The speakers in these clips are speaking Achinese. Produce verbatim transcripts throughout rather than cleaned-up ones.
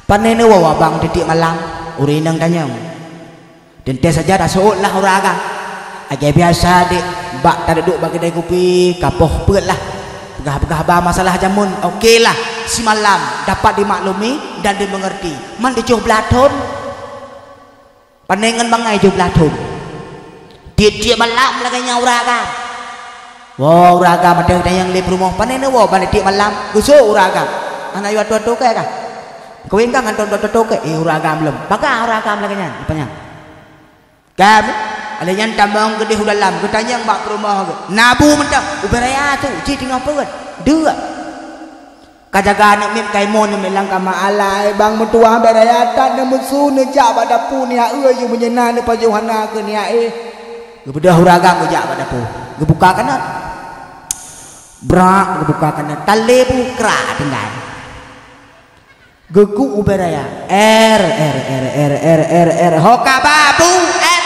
Pane neuwoe abang tieb-tieb malam, ureueng inong tanyong. Teuntèe saja taseuôt lah ureueng agam. Lagèe biasa dek, bak taduek bak keudè kupi, ka poh peuet lah. Peugah-peugah ba masalah jameun, oke lah, simalam dapat dimaklumi dan dimengerti. Man tujoh blaih thon. Pane ngon bangai tujoh blaih thon. Tieb-tieb malam lagèe nyan ureueng agam. Woe ureueng agam, adak tanyong lé peurumoh, pane neuwoe ban tieb malam, geuseuôt ureueng agam. Hana yue atoe-atoe kèe kah? Kawin kah ngon atoe-atoe kèe? Eh, ureueng agam lom. Pakon ureueng agam lagèe nyan, geupeugah. Kami, lheuh nyan tamong keudeh u dalam, geutanyong bak peurumoh geuh. Na bu mantong, ubé raya su, ci teungoh peuet. Deuek. Ka jaga aneuk miet, ka imoe aneuk miet lam kama. Alai bang meutuwah, bèk raya that, neumeusu, neujak bak dapu, neujak eu, yue meunyoe na neupajoh hana keu neujak éh. Geubeudôh ureueng agam geujak bak dapu. Geubuka kanot. Brak, geubuka kanot. Talé bu kra tinggai. Geukuk ubé raya. Er, er, er, er, er, er, er. Ho ka ba bu, er.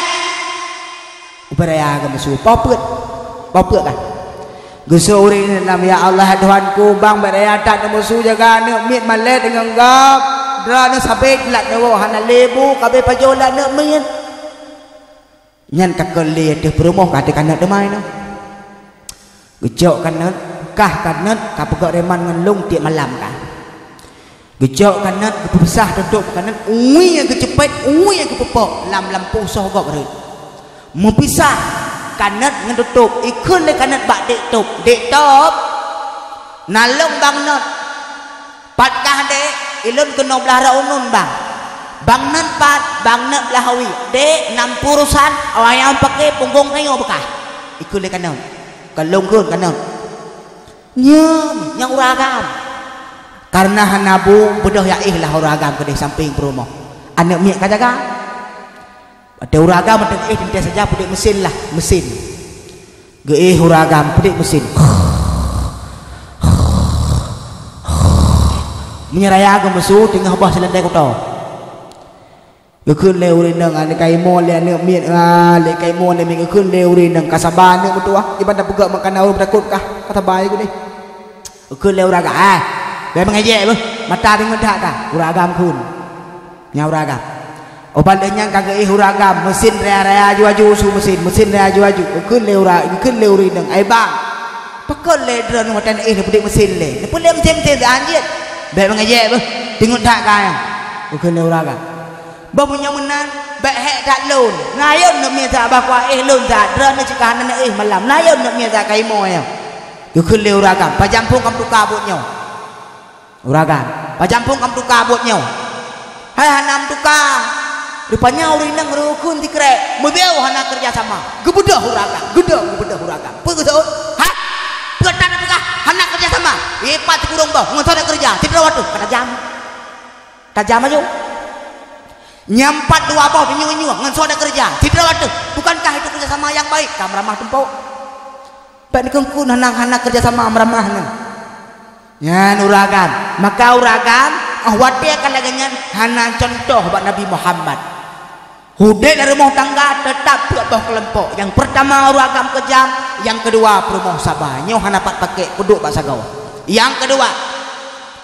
Ubé raya geumeusu, "Poh peuet, poh peuet kah?" Geuseuôt ureueng inong, "Ya Allah, Tuhanku, bang bèk raya that neumeusu jaga aneuk miet malèe deungon gob. Droeneuh sabé lat neuwoe hana lé bu, ka abéh pajoh lé aneuk miet." Nyan ka keu lé ateueh peurumoh ka ateueh kanot teuma nyoe. Geucok kanot, kah kanot, ka peugöt reman ngon lôn tieb malam kah. Geucok kanot, geupeubisah tutôb kanot, wie nyang geuceupet, wie nyang geupeupok lam lampôh soh gob rhot. Meupisah kanot ngon tutôb, ikheun lé kanot bak dek tôb, "Dek tôb, na lôn bang nöt." "Pat kah dek?" "Ilôn keunoe blah rot uneuen bang." "Bang nöt pat?" "Bang nöt blah wie." "Dek, na urusan, awai nyang pake punggong tanyoe beukah." Ikheun lé kanot. Ka lôn kheun kanot. Nyan, nyang ureueng agam. Kareuna hana bu, beudôh jak éh lah ureueng agam keudeh sampéng peurumoh. Aneuk miet ka jaga. Watèe ureueng agam watèe éh teuntèe saja peuduek meusen lah, meusen. Geuéh ureueng agam peuduek meusen. Meunyoe raya geumeusu teungoh boh sileundai kuto. Geukheun lé ureueng inong, aneuk ka imoe lé aneuk miet, ah, lé ka imoe lé miet, geukheun lé ureueng inong, ka saba aneuk meutuwah, iban tapeugah makanan ureueng takot kah, ka saba aneuk deh. Geukheun lé ureueng agam, "Ah, bèk meungejek beuh, mata teungeut that kah?" Ureueng agam kheun. Nyan ureueng agam. Óh ban lheueh nyan ka geuéh ureueng agam, meusen raya-raya aju-aju su meusen, meusen raya aju-aju. Geukheun lé ureueng, geukheun lé ureueng inong, "Ai bang, pakon lé droeneuh watèe neuéh neupeuduek meusen lé? Neupeuduek meusen-meusen teuh hanjeuet. Bèk meungejek beuh, teungeut that kah nyan." Geukheun lé ureueng agam. Bah meunyoe meunan, bèk hék that lôn. Na yôn neuk miet that bah kuéh lôn that, droeneuh cit ka hana neuéh malam. Na yôn neuk miet that ka imoe nyoe. Geukheun lé ureueng agam, "Pajan phôn ka meutuka buet nyoe?" Ureueng agam, "Pajan phôn ka meutuka buet nyoe?" "Hai hana meutuka." Rupanya ureueng inong geukheun sikrek, "Meubeuh hana keureuja sama." Geubeudôh ureueng agam, geudong geubeudôh ureueng agam. Peue geuseuôt? "Hai, peue tan peugah hana keureuja sama? Ipat sikurong boh, ngon soe na keureuja, sidroe ateueh." Ka tajam. Tajam aju. Nyang pat dua boh meunyoe-nyoe ngon soe na keureuja, sidroe ateueh. Bukankah itu kerja sama yang baik? Ka meuramah tumpôk. Bèk neukeun-keun hana, hana kerja sama meuramah nyan. Nyan ureueng agam. Maka ureueng agam, óh watèe ka lagèe nyan hana cuntoh bak Nabi Muhammad. Udép lam rumoh tangga teutap peuet boh keulompok. Nyang peurtama ureueng agam keujam, nyang keudua peurumoh saba. Nyoe hana pat pakèk peuduek bak sagoe. Nyang keudua,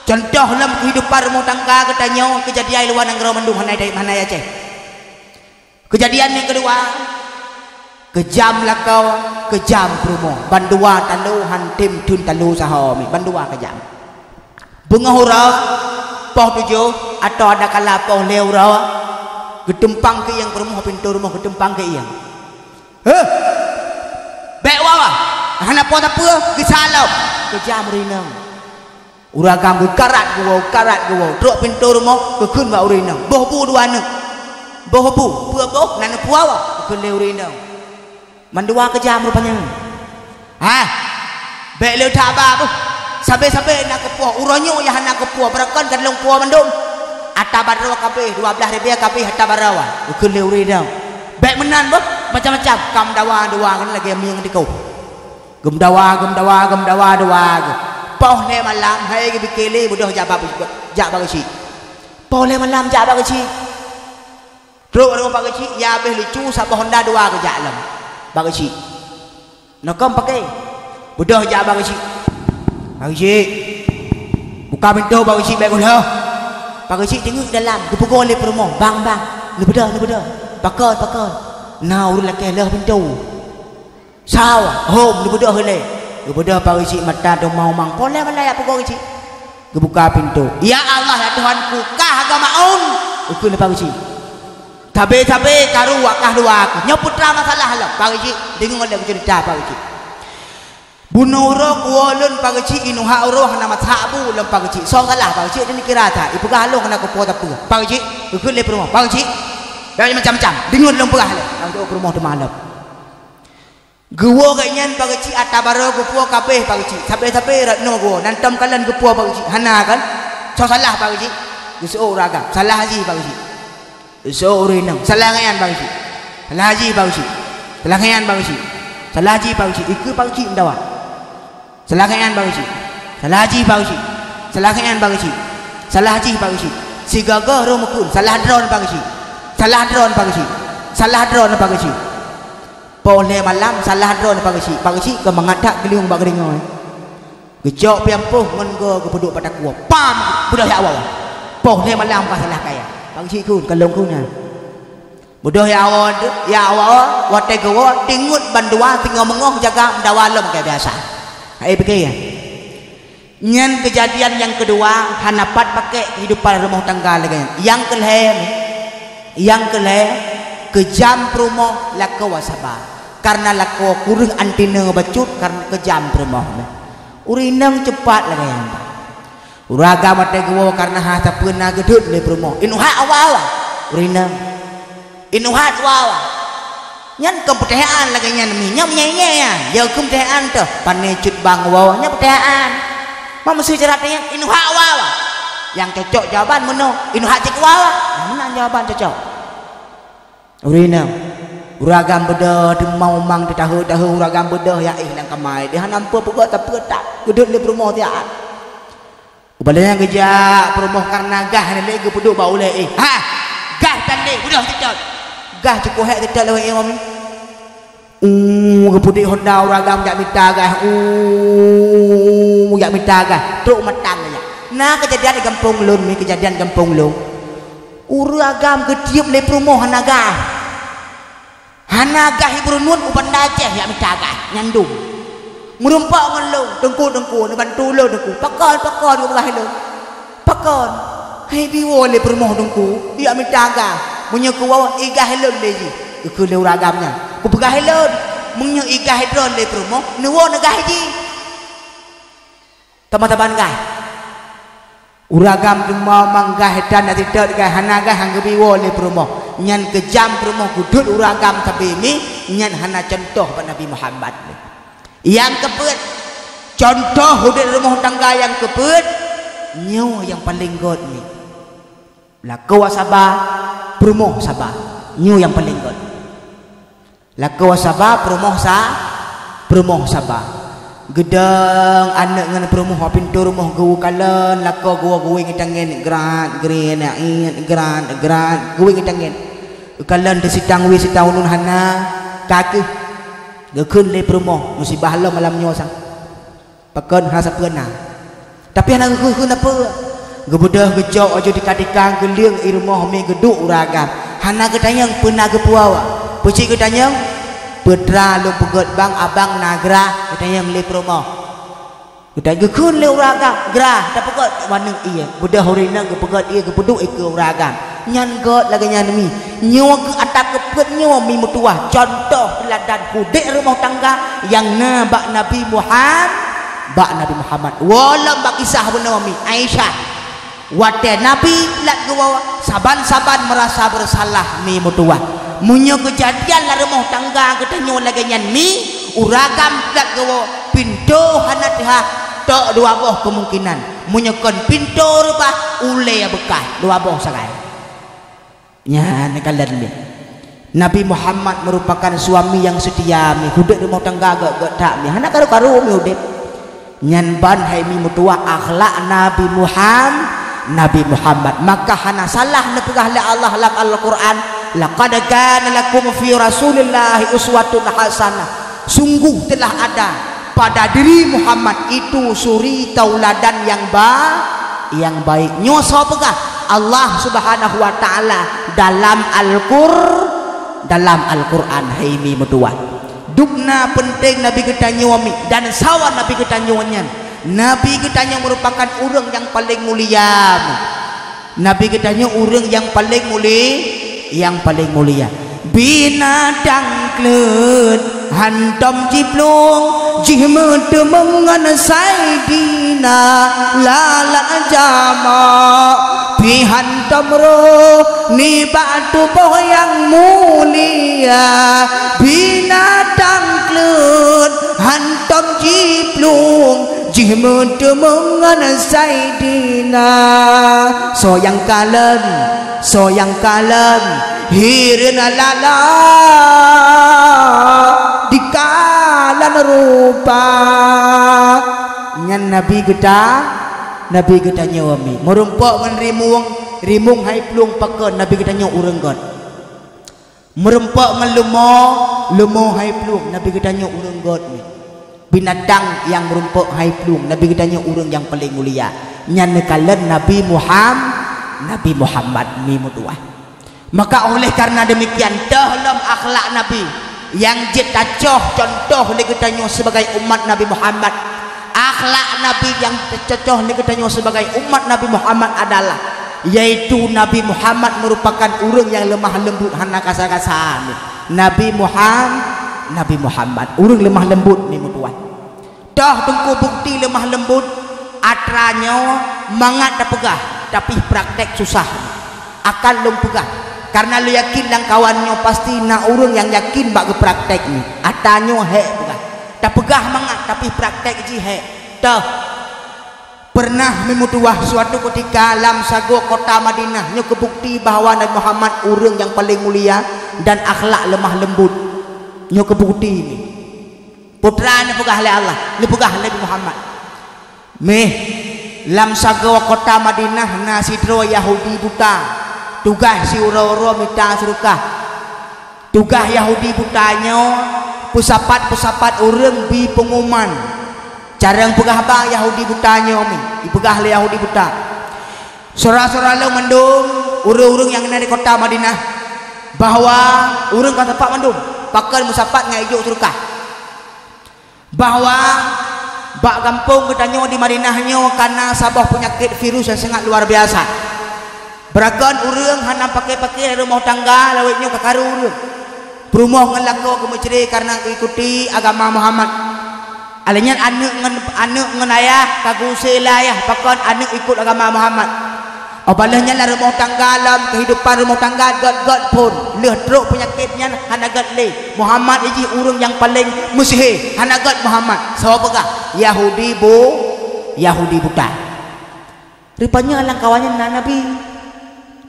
cuntoh lom keuhidupan rumoh tangga geutanyoe keujadian luwa nanggroe mandum hana, hana Aceh. Keujadian nyang keudua, keujam lakoe, keujam peurumoh. Bandua talo han tem theun talo sahoe mi, bandua keujam. Beungoh uroe, poh tujoh, atawa adakala poh lhèe uroe, geutumpang keuieng peurumoh, pintoe rumoh geutumpang keuieng. "Heh! Bèk woe! Hana po sapeue, geusalom!" Keujam ureueng inong. Ureueng agam geukarat geuwoe, karat geuwoe, trok pintoe rumoh, geukheun bak ureueng inong, "Boh bu dua neuk." "Boh bu? Peue boh? Na neupuwoe?" geukheun lé ureueng inong. Mandua keujam rupanya. "Hah! Bèk lé that ba beuh! Sabe-sabe na keupuwoe, uroe nyoe nyang hana keupuwoe, beurakon ka lôn puwoe mandum. Ata baroe ka abéh, dua blaih ribèe ka abéh ata baroe," geukheun lé ureueng inong. "Bèk meunan beuh, macam-macam." Ka meudawa dua ngon lagèe mieng dikoh. Geumeudawa, geumeudawa, geumeudawa dua geuh. Poh lhèe malam, hai geubri lé, beudôh jak bak, jak bak geuchik. Poh lhèe malam jak bak geuchik. Trok rumoh bak geuchik, ya abéh lucu, saboh honda dua geujak lom bak geuchik. Nokon paké. Beudôh jak bak geuchik. "Bak geuchik, buka pintoe bak geuchik bèk geuloh." Pak Geuchik teungeut dalam, geupeugoe lé peurumoh, "Bang, bang, neubeudôh, neubeudôh. Pakon, pakon." Na ureuëng lakée lheueh pintoe. "Sawa, hom, neubeudôh ilée." Geubeudôh Pak Geuchik mata teuma umang, "Poleh malah ya peugoe Geuchik." Geubuka pintoe. "Ya Allah, ya Tuhanku, kah agama on?" Geukheun lé Pak Geuchik. "Sabe-sabe karu wak kah dua keuh. Nyoe putra masalah lom." Pak Geuchik deungoe lé ceurita Pak Geuchik. "Bunoe uroe kuwoe lôn Pak Geuchik, inuhak uroe hana masak bu lôn Pak Geuchik. Soe salah Pak Geuchik, dini kira that. Ipeugah lôn hana kupo sapeue. Pak Geuchik," geukheun lé peurumoh, "Pak Geuchik, jangan macam-macam. Deungoe lôn peugah lé." Langsung peurumoh teuma lom. Geuwoe gobnyan Pak Geuchik ata baroe geupuwoe kabeh Pak Geuchik. Sabe-sabe rot noe geuwoe, nan tom kalon geupuwoe Pak Geuchik. Hana kan? Soe salah Pak Geuchik? Geuseuôt ureuëng agam. "Salah jih Pak Geuchik." Geuseuôt ureuëng inong. "Salah ngon nyan Pak Geuchik. Salah jih Pak Geuchik. Salah ngon nyan Pak Geuchik. Salah jih Pak Geuchik." Ikeu Pak Geuchik meudawa. "Salah ngon nyan Pak Geuchik. Salah jih Pak Geuchik. Salah ngon nyan Pak Geuchik. Salah jih Pak Geuchik." Sigoe-goe roh meukheun, "Salah droeneuh Pak Geuchik. Salah droeneuh Pak Geuchik. Salah droeneuh Pak Geuchik." Poh lhée malam, salah droeneuh Pak Geuchik. Pak Geuchik keu mangat that geulieng bak geuringoe. Geucok pian poh ngon goe geupeuduek bak takue. Pam! Beudôh ya Allah. Poh lhée malam ka salah kaya. Pak Geuchik kheun, ka lôn kheun nyan. Beudôh ya Allah, ya Allah, watée geuwoe, teungeut bandua singoh meungoh jaga meudawa lom keu biasa. Hai pike ya. Nyan keujadian nyang keudua, hana pat pakék keuhidupan rumoh tangga lagée nyan. Nyang keulhée, nyang keulhée, keujam peurumoh lakoe saba. Kareuna lakoe kureueng anteuna bacut kareuna keujam peurumoh. Ureuëng inong ceupat lagée nyan. Ureuëng agam watée geuwoe kareuna hana sapeue na geudeuet lé peurumoh. Inuhak awa-awa. Ureuëng inong. Inuhak awa-awa. Nyan kon peuteuhaan lagée nyan mi. Nyan meunyeue-nyeue nyan. Jeuet keu peuteuhaan teuh. Pane cut bang woe. Nyan peuteuhaan. Ma meuseuti cara teuh nyan. Inuhak awa-awa. Nyang cocok jawaban meunoe. Inuhak cit awa-awa. Meunan jawaban cocok. Ureuëng inong. Ureuëng agam beudôh, teuma umang teutaheu-taheu ureuëng agam beudôh ya éh lam kamai. Dia hana peue-peue, tapi tak geudeuet lé peurumoh tiat. Ubalanya geujak peurumoh kareuna gah nyan lé geupeuduek bak ulée éh. Ha! Gah tan lé, beudôh teutot. Gah cukup hék teutot lé ureuëng inong. Uh, geupeuduek honda ureuëng agam jak mita gah. Uh, jak mita gah. Trok matang geuh nyan. Na keujadian di gampông lôn, ni keujadian gampông lôn. Ureuëng agam geutieb lé peurumoh hana gah. Hana gah ibu reunuen u Banda Aceh jak mita gah, nyan dum. Meurumpok ngon lôn, teungku-teungku, neubantu lôn teungku. Pakon, pakon, geupeugah lôn. Pakon. Hai biwoe lé peurumoh teungku, jak mita gah. Meunyoe kuwoe, igah lôn lé jih. Geukheun lé ureuëng agam nyan. Kupeugah lôn, meunyoe igah droen lé peurumoh, neuwoe neugah jih. Teuma saban gah. Ureuëng agam teuma manggah tan na teutot gah hana gah han geubi woe lé peurumoh. Nyan keujam peurumoh geudeuet ureuëng agam sabe mi, nyan hana cuntoh bak Nabi Muhammad. Nyang keupeuet, cuntoh udeb rumoh tangga nyang keupeuet, nyoe nyang paleng gét mi. Lakoe saba, peurumoh saba. Nyoe nyang paleng gét. Lakoe saba, peurumoh sa-, peurumoh saba. Geudong aneuëk ngon peurumoh bak pintoe rumoh geukalon, lakoe geuwoe geuwéng tangen, grat, grin, ait, grat, grat, geuwéng tangen. Geukalon teusitang wie sitang ulôn hana, ka kheueh. Geukheun lé peurumoh, musibah lom malam nyoe sang. Pakon hana sapeue na. Tapi hana geukheun-kheun sapeue. Geubeudôh geucok aju tika-tika geuleueng i rumoh mi geuduek ureuëng agam. Hana geutanyong peue na geupeuwoe. Peue cit geutanyong, "Peue teuma lôn peugét bang, abang na grah?" Geutanyong lé peurumoh. Geutanyong geukheun lé ureuëng agam, "Grah, tapeugét manök ié." Beudôh ureuëng inong geupeugét ié geupeuduek i keue ureuëng agam. Nyan gét lagée nyan mi. Nyoe keuh ata keupeuet nyoe mi meutuwah. Cuntoh teuladan udeb rumoh tangga nyang na bak Nabi Muham-, bak Nabi Muhammad. Woe lom bak kisah bunoe mi, Aisyah. Watée Nabi lat geuwoe, saban-saban meurasa beureusalah mi meutuwah. Meunyoe keujadian lam rumoh tangga geutanyoe lagée nyan mi, ureuëng agam lat geuwoe, pintoe hana teuhah, tok dua boh keumungkinan. Meunyoe kon pintoe reubah, ulée beukah, dua boh sagai. Nyan kalon lé. Nabi Muhammad meurupakan suami nyang seutia mi, udeb rumoh tangga gét-gét that mi. Hana karu-karu mi udeb. Nyan ban hai mi meutuwah akhlak Nabi Muham-, Nabi Muhammad. Maka hana salah neupeugah lé Allah lam Al-Qur'an, "Laqad kana lakum fi Rasulillahi uswatun hasanah." Sungguh telah ada pada diri Muhammad itu suri tauladan nyang ba-, nyang baik. Nyoe soe peugah? Allah Subhanahu wa Ta'ala dalam Al-Qur-, dalam Al-Qur'an, hai mi meutuwah. Dubna peunteng Nabi geutanyoe mi, dan sawa Nabi geutanyoe nyan. Nabi geutanyoe meurupakan ureuëng nyang paleng mulia. Nabi geutanyoe ureuëng nyang paleng muli-, nyang paleng mulia. Binatang kleuet hantom jiplueng, jih meuteumeung ngon Saidina lalat jamoe. Pih hantom roh nibak tuboh nyang mulia. Binatang kleuet hantom jiplueng, jih meuteumeung ngon Saidina. Soe nyang kalon, soe nyang kalon, hireuen lala dikalon rupa. Nyan Nabi geuta-, Nabi geutanyoe mi. Meurumpok ngon rimueng, rimueng hai plueng pakon, Nabi geutanyoe ureuëng göt. Meurumpok ngon leumo, leumo hai plueng, Nabi geutanyoe ureuëng göt mi. Binatang nyang meurumpok hai plueng, Nabi geutanyoe ureuëng nyang paleng mulia. Nyan neukalon Nabi Muham-, Nabi Muhammad mi meutuwah. Maka oleh karena demikian, toh lom akhlak Nabi nyang jeuet tacoh contoh lé geutanyoe sibagai umat Nabi Muhammad. Akhlak Nabi nyang teucocok lé geutanyoe sibagai umat Nabi Muhammad adalah, yaitu Nabi Muhammad meurupakan ureuëng nyang leumah leumbut, hana kasa-kasa. Nabi Muham-, Nabi Muhammad ureuëng leumah leumbut mi meutuwah. Toh teungku bukti leumah leumbut, atra nyoe mangat tapeugah, tapi praktek susah. Akan lôn peugah, karena lôn yakin lam kawan nyoe pasti na ureuëng nyang yakin bak geupraktek nyoe. Atra nyoe hék peugah. Tapeugah mangat, tapi praktek jih hék. Toh, pernah mi meutuwah suatu keutika lam sagoe kota Madinah, nyoe keubukti bahwa Nabi Muhammad ureuëng nyang paleng mulia dan akhlak leumah leumbut. Nyoe keubukti mi. Peue atra neupeugah lé Allah, neupeugah lé Nabi Muhammad. Meh, lam sagoe kota Madinah na sidroe Yahudi buta, tugaih siuroe-uroe mita seudeukah. Tugaih Yahudi buta nyoe peusapat-peusapat ureuëng bi peunguman. Cara neupeugah bak Yahudi buta nyoe mi, ipeugah lé Yahudi buta, "Syedara-syedara lôn mandum, ureuëng-ureuëng nyang na di kota Madinah, bahwa ureuëng ka sapat mandum, pakon meusapat ngon ijok seudeukah, bahwa bak gampông geutanyoe di Madinah nyoe ka na saboh peunyakét virus nyang sangat luar biasa. Beurakon ureuëng hana paké-paké rumoh tangga, lawét nyoe ka karu ureuëng. Peurumoh ngon lakoe geumeucre karena ikuti agama Muhammad. Alèh nyan aneuëk ngon, aneuëk ngon ayah ka geuuse lé ayah pakon aneuëk ikot agama Muhammad. Óh bah lheueh nyan lam rumoh tangga, lam keuhidupan rumoh tangga gét-gét phon. Lheueh trok peunyakét nyan hana gét lé. Muhammad jih ureuëng nyang paleng meusihe, hana gét Muhammad." Soe peugah? Yahudi bu-, Yahudi buta. Rupanya lam kawan nyan na Nabi.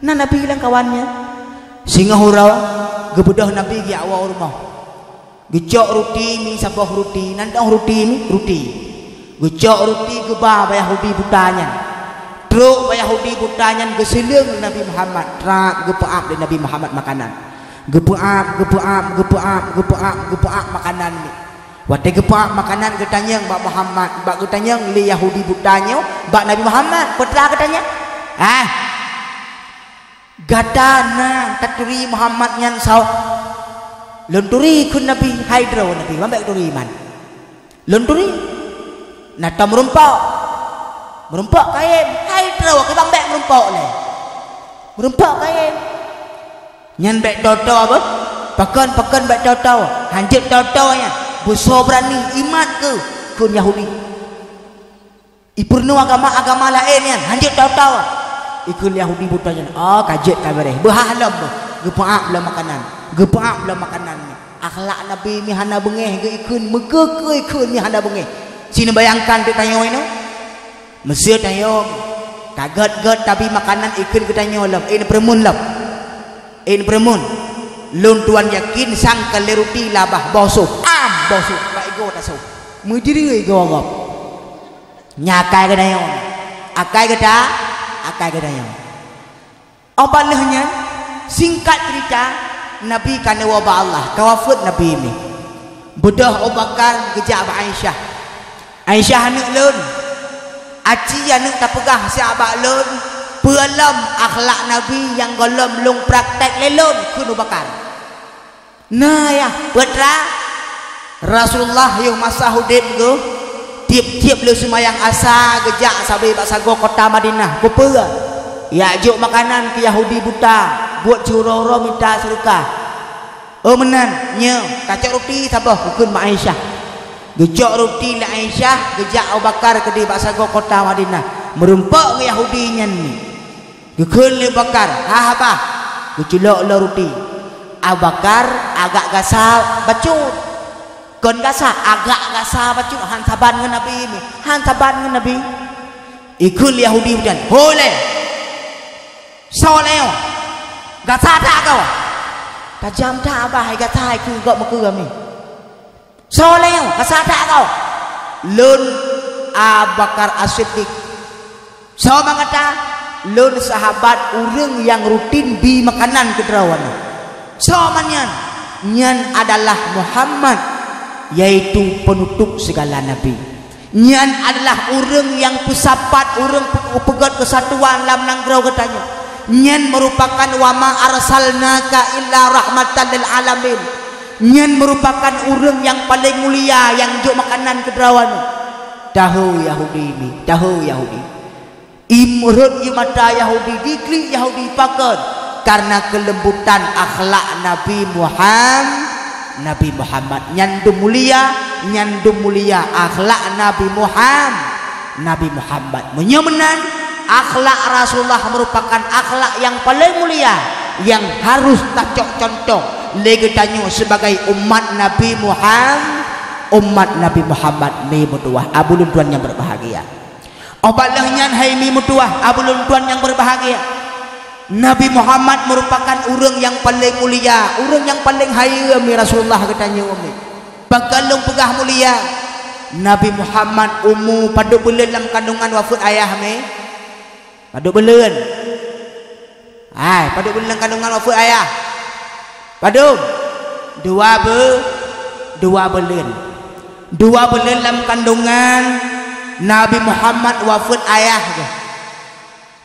Na Nabi lam kawan nyan. Singoh uroe geubeudôh Nabi geujak woe u rumoh. Geucok ruti mi saboh ruti, nan dong ruti mi, ruti. Geucok ruti geuba bak Yahudi buta nyan. Trok bak Yahudi buta nyan geuseuleueng lé Nabi Muhammad, trap geupeuab lé Nabi Muhammad makanan. Geupeuab, geupeuab, geupeuab, geupeuab, geupeuab makanan mi. Watée geupeuab makanan geutanyong bak Muhammad, bak geutanyong lé Yahudi buta nyoe bak Nabi Muhammad, peue atra geutanyong? "Ah, gata na taturi Muhammad nyan saboh?" "Lôn turi," kheun Nabi. "Hai droe Nabi, ban bék turi man." "Lôn turi." "Na tom meurumpok?" "Meurumpok kayém." "Hai droe, kiban bék meurumpok lé." "Meurumpok kayém." "Nyan bék toe-toe beuh." "Pakon, pakon bék toe-toe?" "Hanjeuet toe-toe nyan. Beusoe beurani, imat keuh," kheun Yahudi. "Ipeurunoe agama-agama laén nyan, hanjeuet toe-toe," ikheun Yahudi buta nyan. "Oh, ka jeuet ka beureh. Beuhah lom beuh." Geupeuab lom makanan. Geupeuab lom makanan nyan. Akhlak Nabi mi hana beungéh geuikheun, meukeue-keue ikheun mi hana beungéh. Sineubayangkan teuk tanyoe nyoe. Meuseu tanyoe ka gét-gét tabi makanan ikheun geutanyoe lom, "Eh, neupeureumeun lom. Eh, neupeureumeun. Lôn tuan yakin sangka lé ruti labah boh sôh." Am boh sôh, bak igoe tasôh. Meujri igoe gob. Nyan akai geutanyoe. Akai geuta-, akai geutanyoe. Óh bah lheueh nyan, singkat cerita, Nabi ka neuwoe bak Allah, ka wafeuet Nabi mi. Beudôh Abu Bakar geujak bak Aisyah. "Aisyah aneuëk lôn, aci aneuëk tapeugah siat bak lôn, Peue lom akhlak Nabi nyang gohlom lôn praktek lé lôn, kheun Abu Bakar. Na yah, peue teuma? Rasulullah yoh masa udeb geuh, tieb-tieb lé seumayang asa geujak sabe bak sagoe kota Madinah. Keupeue? Jak jok makanan keu Yahudi buta, buet siuroe-uroe mita seudeukah. "Oh meunan, nyoe, kacok ruti saboh," kheun ma Aisyah. Geucok ruti lé Aisyah, geujak Abu Bakar keudeh bak sagoe kota Madinah, meurumpok ngon Yahudi nyan mi. Geukheun lé Abu Bakar, "Hah, bah, geuculok lom ruti." Abu Bakar agak gasa bacut. Kon gasa, agak gasa bacut, han saban ngon Nabi mi, han saban ngon Nabi. Ikheun lé Yahudi nyan, "Ho lé! Soe lé nyoe? Gasa that kah?" "Tajam that, bah, gasa," ikheun gob meukeue mi. "Soe lé nyoe? Gasa that kah?" "Lôn Abu Bakar As-Siddiq." "Soe mangata?" "Lôn sahabat ureuëng nyang rutin bi makanan keu droeneuh." "Soe man nyan?" "Nyan adalah Muhammad, yaitu penutup segala nabi. Nyan adalah ureuëng nyang peusapat ureuëng pe-, peugét keusatuan lam nanggroe geutanyoe. Nyan meurupakan wa ma arsalnaka illa rahmatan lil alamin. Nyan meurupakan ureuëng nyang paleng mulia nyang jok makanan keu droeneuh." Tahu Yahudi mi, tahu Yahudi. Im rhot ie mata Yahudi, diklik Yahudi, pakon? Karena keulembutan akhlak Nabi Muham-, Nabi Muhammad. Nyan dum mulia, nyan dum mulia akhlak Nabi Muham-, Nabi Muhammad. Meunyoe meunan, akhlak Rasulullah merupakan akhlak nyang paleng mulia, nyang harus tacok contoh lé geutanyoe sebagai umat Nabi Muham-, umat Nabi Muhammad. Mi meutuwah, abu lôn tuan nyang berbahagia. Óh bak lheueh nyan, hai mi meutuwah, abu lôn tuan nyang berbahagia, Nabi Muhammad merupakan ureuëng nyang paleng mulia, ureuëng nyang paleng hayeue mi Rasulullah geutanyoe mi. Pakon lôn peugah mulia? Nabi Muhammad umu padub buleuen lam kandungan wafeuet ayah mi? Padub buleuen? Hai, padub buleuen lam kandungan wafeuet ayah? Padub? Dua be-, dua buleuen. Dua buleuen lam kandungan Nabi Muhammad wafeuet ayah geuh.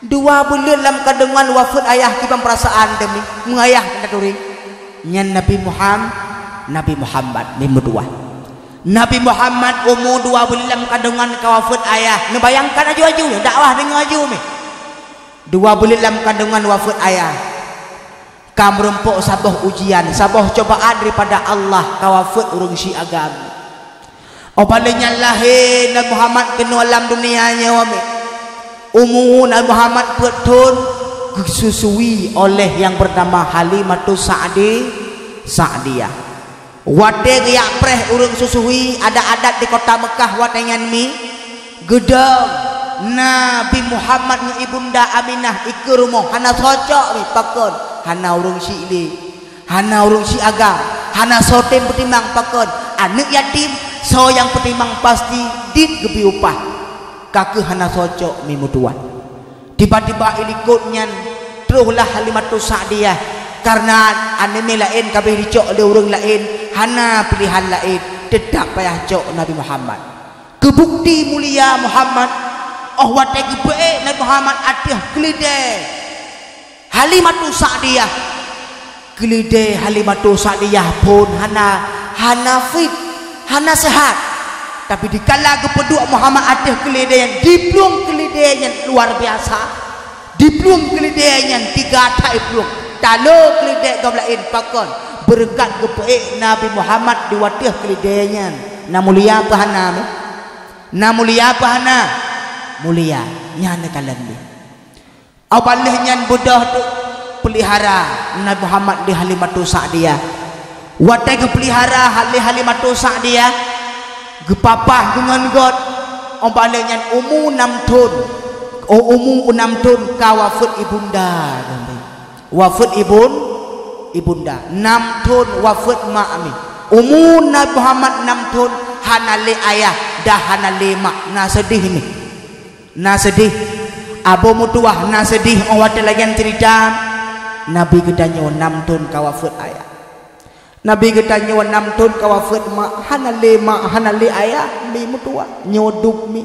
Dua buleuen lam kandungan wafeuet ayah, kiban peurasaan teuh mi, meunayah taturi. Nyan Nabi Muham-, Nabi Muhammad mi meutuwah. Nabi Muhammad umu dua buleuen lam kandungan ka wafeuet ayah. Neubayangkan aju-aju nyoe, dakwah deungoe aju mi. Dua buleuen lam kandungan wafeuet ayah. Ka meurumpok saboh ujian, saboh cobaan daripada Allah, ka wafeuet ureuëng syiek agam. Óh bak lheueh nyan lahé Nabi Muhammad keunoe lam dunia nyoe mi. Umu Nabi Muhammad peuet thon, geususui oleh nyang bernama Halimatus Sa'di-, Sa'diyah. Watée geujak preh ureuëng susui, adat-adat di kota Meukah watée nyan mi, geudong Nabi Muhammad ngon Ibunda Aminah ikeue rumoh, hana soe cok mi, pakon? Hana ureuëng syiek lé, hana ureuëng syiek agam, hana soe tem peutimang, pakon? Aneuëk yatim, soe nyang peutimang pasti dit geubri upah. Ka keuh hana soe cok mi meutuwah. Tiba-tiba ilikot nyan, trohlah Halimatus Sa'diyah, kareuna aneuk miet laén ka abéh jicok lé ureuëng laén, hana piléhan laén, teutab payah cok Nabi Muhammad. Keu bukeuti mulia Muhammad, óh watée geupeuék Nabi Muhammad ateueh keuleudée Halimatus Sa'diyah, keuleudée Halimatus Sa'diyah phon hana, hana fit, hana seuhat. Tapi dikala geupeuduek Muhammad ateueh keuleudée nyan, diplueng keuleudée nyan luar biasa. Diplueng keuleudée nyan tiga that iplueng. Talo keuleudée gob laén, pakon? Beureukat geupeuék Nabi Muhammad di ateueh keuleudée nyan. Na mulia peu hana mi? Na mulia peu hana? Mulia. Nyan neukalon lé. Óh bak lheueh nyan beudôh teuk peulihara Nabi Muhammad lé Halimatus Sa'diyah. Watée geupeulihara lé Halimatus Sa'diyah, geupapah deungon göt, óh bak lheueh nyan umu nam thon. Óh umu nam thon ka wafeuet ibunda geuh mi. Wafeuet ibun-, ibunda. Nam thon wafeuet mak mi. Umu Nabi Muhammad nam thon, hana lé ayah, dah hana lé mak, na seudeh mi. Na seudeh. Abu meutuwah na seudeh óh watée lagée nyan ceurita. Nabi geutanyoe nam thon ka wafeuet ayah. Nabi geutanyoe nam thon ka wafeuet mak, hana lé mak, hana lé ayah, mi meutuwah, nyoe dub mi.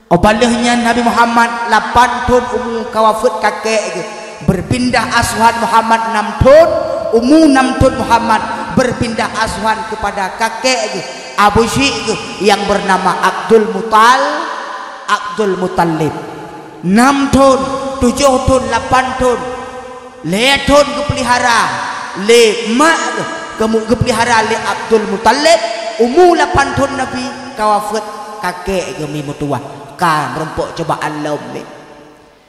Óh lheueh nyan Nabi Muhammad lapan thon umu ka wafeuet kakek geuh. Beupindah asuhan Muhammad nam thon, umu nam thon Muhammad beupindah asuhan keupada kakek geuh, abu syik geuh nyang beunama Abdul Mutal-, Abdul Muttalib. Nam thon, tujoh thon, lapan thon. Lhèe thon geupeulihara lé mak geuh, keumu-, geupeulihara lé Abdul Muttalib, umu lapan thon Nabi ka wafeuet kakek geuh mi meutuwah, ka meurumpok cubaan lom lé.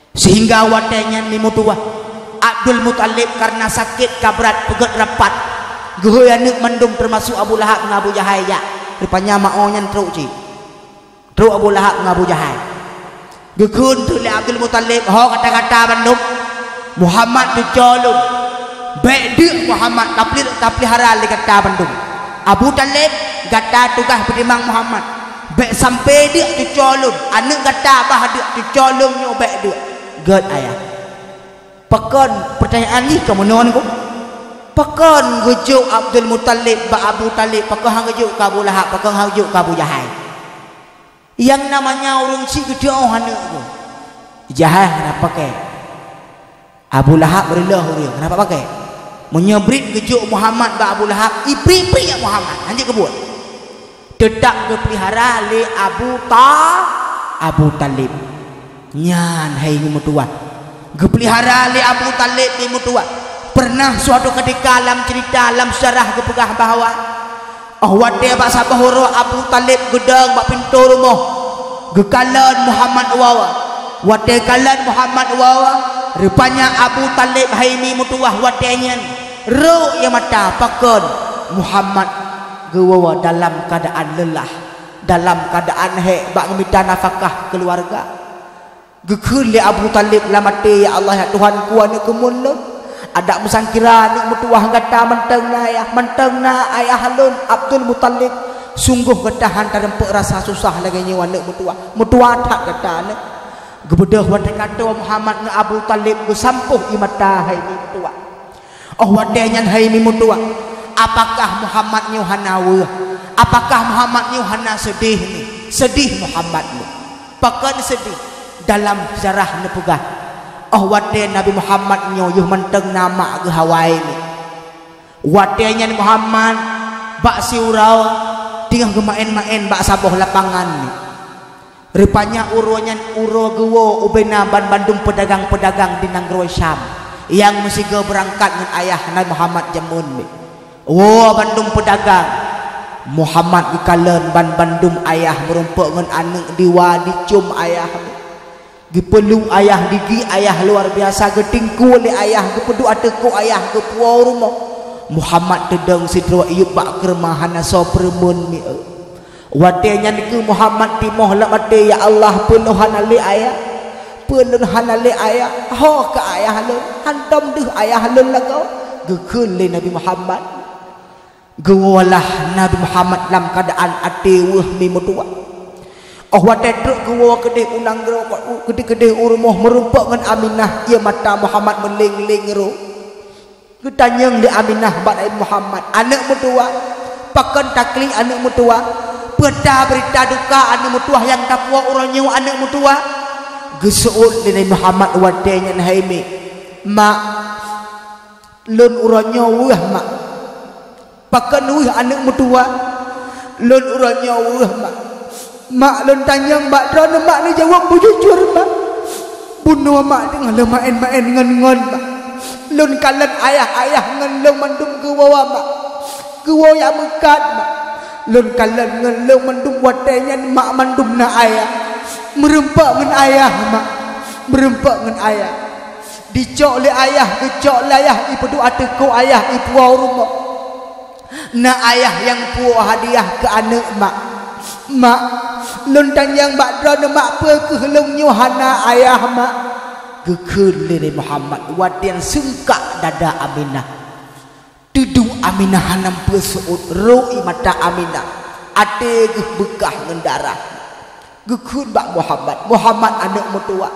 Sehingga watèe nyan mi meutuwah, Abdul Muttalib kareuna sakét ka brat peugèt rapat, geuhôi aneuk mandum teumasok Abu Lahab ngon Abu Jahai jak. Rupanya ma-o nyan trok cit. Trok Abu Lahab ngon Abu Jahai. Geukheun teuk lé Abdul Muttalib, "Ho gata-gata bandum, Muhammad cuco lôn. Bèk deuk Muhammad, tapeuli-, tapeulihara lé gata bandum. Abu Thalib, gata tugaih peutimang Muhammad. Bèk sampoe deuk cuco lôn, aneuk gata bah deuk, cuco lôn nyoe bèk deuk." Gèt ayah. Pakon, peurtanyaan jih ka meunoe nyoe? Pakon geujok Abdul Muttalib bak Abu Thalib, pakon han geujok keu Abu Lahab, pakon han geujok keu Abu Jahai? Nyang namanya ureueng chik geuteu'oh aneuk geuh. Jahai hana pakai. Abu Lahab reuloh ureueng, hana pakai. Meunyoe brit geujok Muhammad bak Abu Lahab, ipriek-priek Muhammad, hanjeuet keubuet. Teutap geupeulihara lé Abu Ta-, Abu Thalib. Nyan hai mi meutuwah. Geupeulihara lé Abu Thalib mi meutuwah. Pernah suatu ketika lam cerita, lam sejarah geupeugah bahwa Óh watèe bak saboh uroe Abu Thalib geudong bak pintoe rumoh, geukalon Muhammad woe. Watèe kalon Muhammad woe, rupanya Abu Thalib hai mi meutuwah watèe nyan, rhot ie mata, pakon Muhammad geuwoe dalam keuadaan leulah, dalam keuadaan hék bak geumita nafakah keuluwarga. Geukheun lé Abu Thalib lam até, "Ya Allah, ya Tuhanku, aneuk keumeuen lôn. Adak meusangkira aneuk meutuwah gata mantong na ayah, mantong na ayah lôn, Abdul Muthalib. Sunggoh gata han tareumpok rasa susah lagèe nyoe aneuk meutuwah. Meutuwah that gata aneuk." Geubeudôh watèe ka tô Muhammad ngon Abu Thalib geusampôh ie mata hai mi meutuwah. Óh watèe nyan hai mi meutuwah, apakah Muhammad nyoe hana weueh? Apakah Muhammad nyoe hana seudeh ni? Seudeh Muhammad nyoe. Pakon seudeh? Dalam sejarah neupeugah, óh watèe Nabi Muhammad nyoe yoh mantong na mak geuh awai ni. Watèe nyan Muhammad bak siuroe teungoh geumaén-maén bak saboh lapangan ni. Rupanya uroe nyan uroe geuwoe ubena banmandum peudagang-peudagang di nanggroe Syam nyang meusigoe beurangkat ngon ayah Nabi Muhammad jameun. Woe bandum peudagang. Muhammad geukalon banmandum ayah meurumpok ngon aneuk diwa dicôm ayah. Geupeuluk ayah, gigi ayah luar biasa, geutingkue lé ayah, geupeuduek ateueh kok ayah, geupuwoe u rumoh. Muhammad teudong sidroe iyup bak keureuman hana soe peureumeun mi. Watèe nyan keuh Muhammad timoh lam até, "Ya Allah, peue lôn hana lé ayah? Peue lôn hana lé ayah? Ho keu ayah lôn, hantom deuh ayah lôn lagoe," geukheun lé Nabi Muhammad. Geuwoe lah Nabi Muhammad lam keuadaan até weueh mi meutuwah. Óh watèe trok geuwoe keudeh u nanggroe, keudeh-keudeh u rumoh meurumpok ngon Aminah, ie mata Muhammad meuléng-léng rhot. Geutanyong lé Aminah bak Nabi Muhammad, "Aneuk meutuwah, pakon taklik aneuk meutuwah? Peue ta beurita duka aneuk meutuwah nyang tapuwoe uroe nyoe aneuk meutuwah?" Geuseuôt lé Nabi Muhammad watèe nyan, "Hai mi, mak, lôn uroe nyoe weueh, mak." "Pakon weueh aneuk meutuwah?" "Lôn uroe nyoe weueh, mak. Mak, lôn tanyong bak droeneuh, mak, neujaweueb beujujur, mak. Bunoe mak teungoh lôn maén-maén ngon-ngon, mak. Lôn kalon ayah-ayah ngon lôn mandum geuwoe, mak. Geuwoe nyang meukat, mak. Lôn kalon ngon lôn mandum watèe nyan mak mandum na ayah. Meurumpok ngon ayah, mak. Meurumpok ngon ayah. Dicok lé ayah, geucok lé ayah, ipeuduek ateueh kok ayah, ipuwoe u rumoh. Na ayah nyang puwoe hadiah keu aneuk, mak. Mak, lôn tanyong bak droeneuh, mak, peue keuh lôn nyoe hana ayah, mak?" Geukheun lé Nabi Muhammad, watèe nyan seungkak dada Aminah. Teuduek Aminah hana peue seuôt, rhot ie mata Aminah, até geuh beukah ngon darah. Geukheun bak Muhammad, "Muhammad aneuk meutuwah.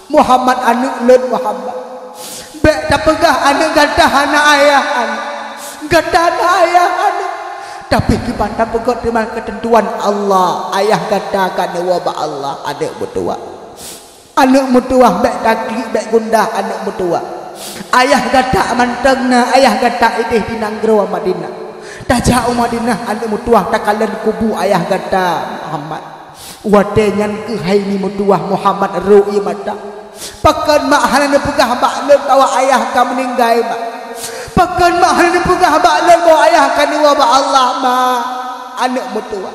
Muhammad aneuk lôn, Muhammad. Bèk tapeugah aneuk gata hana ayah, aneuk. Gata na ayah, aneuk. Tapi kiban tapeugah teuma keuteuntuan Allah, ayah gata ka neuwoe bak Allah, aneuk meutuwah. Aneuk meutuwah bék taklik, bék gundah aneuk meutuwah. Ayah gata mantong na, ayah gata idéh di nanggroe Madinah. Tajak u Madinah aneuk meutuwah, takalon kubu ayah gata Muhammad. Watée nyan keuh hai mi meutuwah Muhammad rhot ié mata. Pakon mak hana neupeugah bak lôn bahwa ayah ka meuninggai, mak? Pakon mak hana neupeugah bak lôn bahwa ayah ka neuwoe bak Allah, mak? Aneuk meutuwah.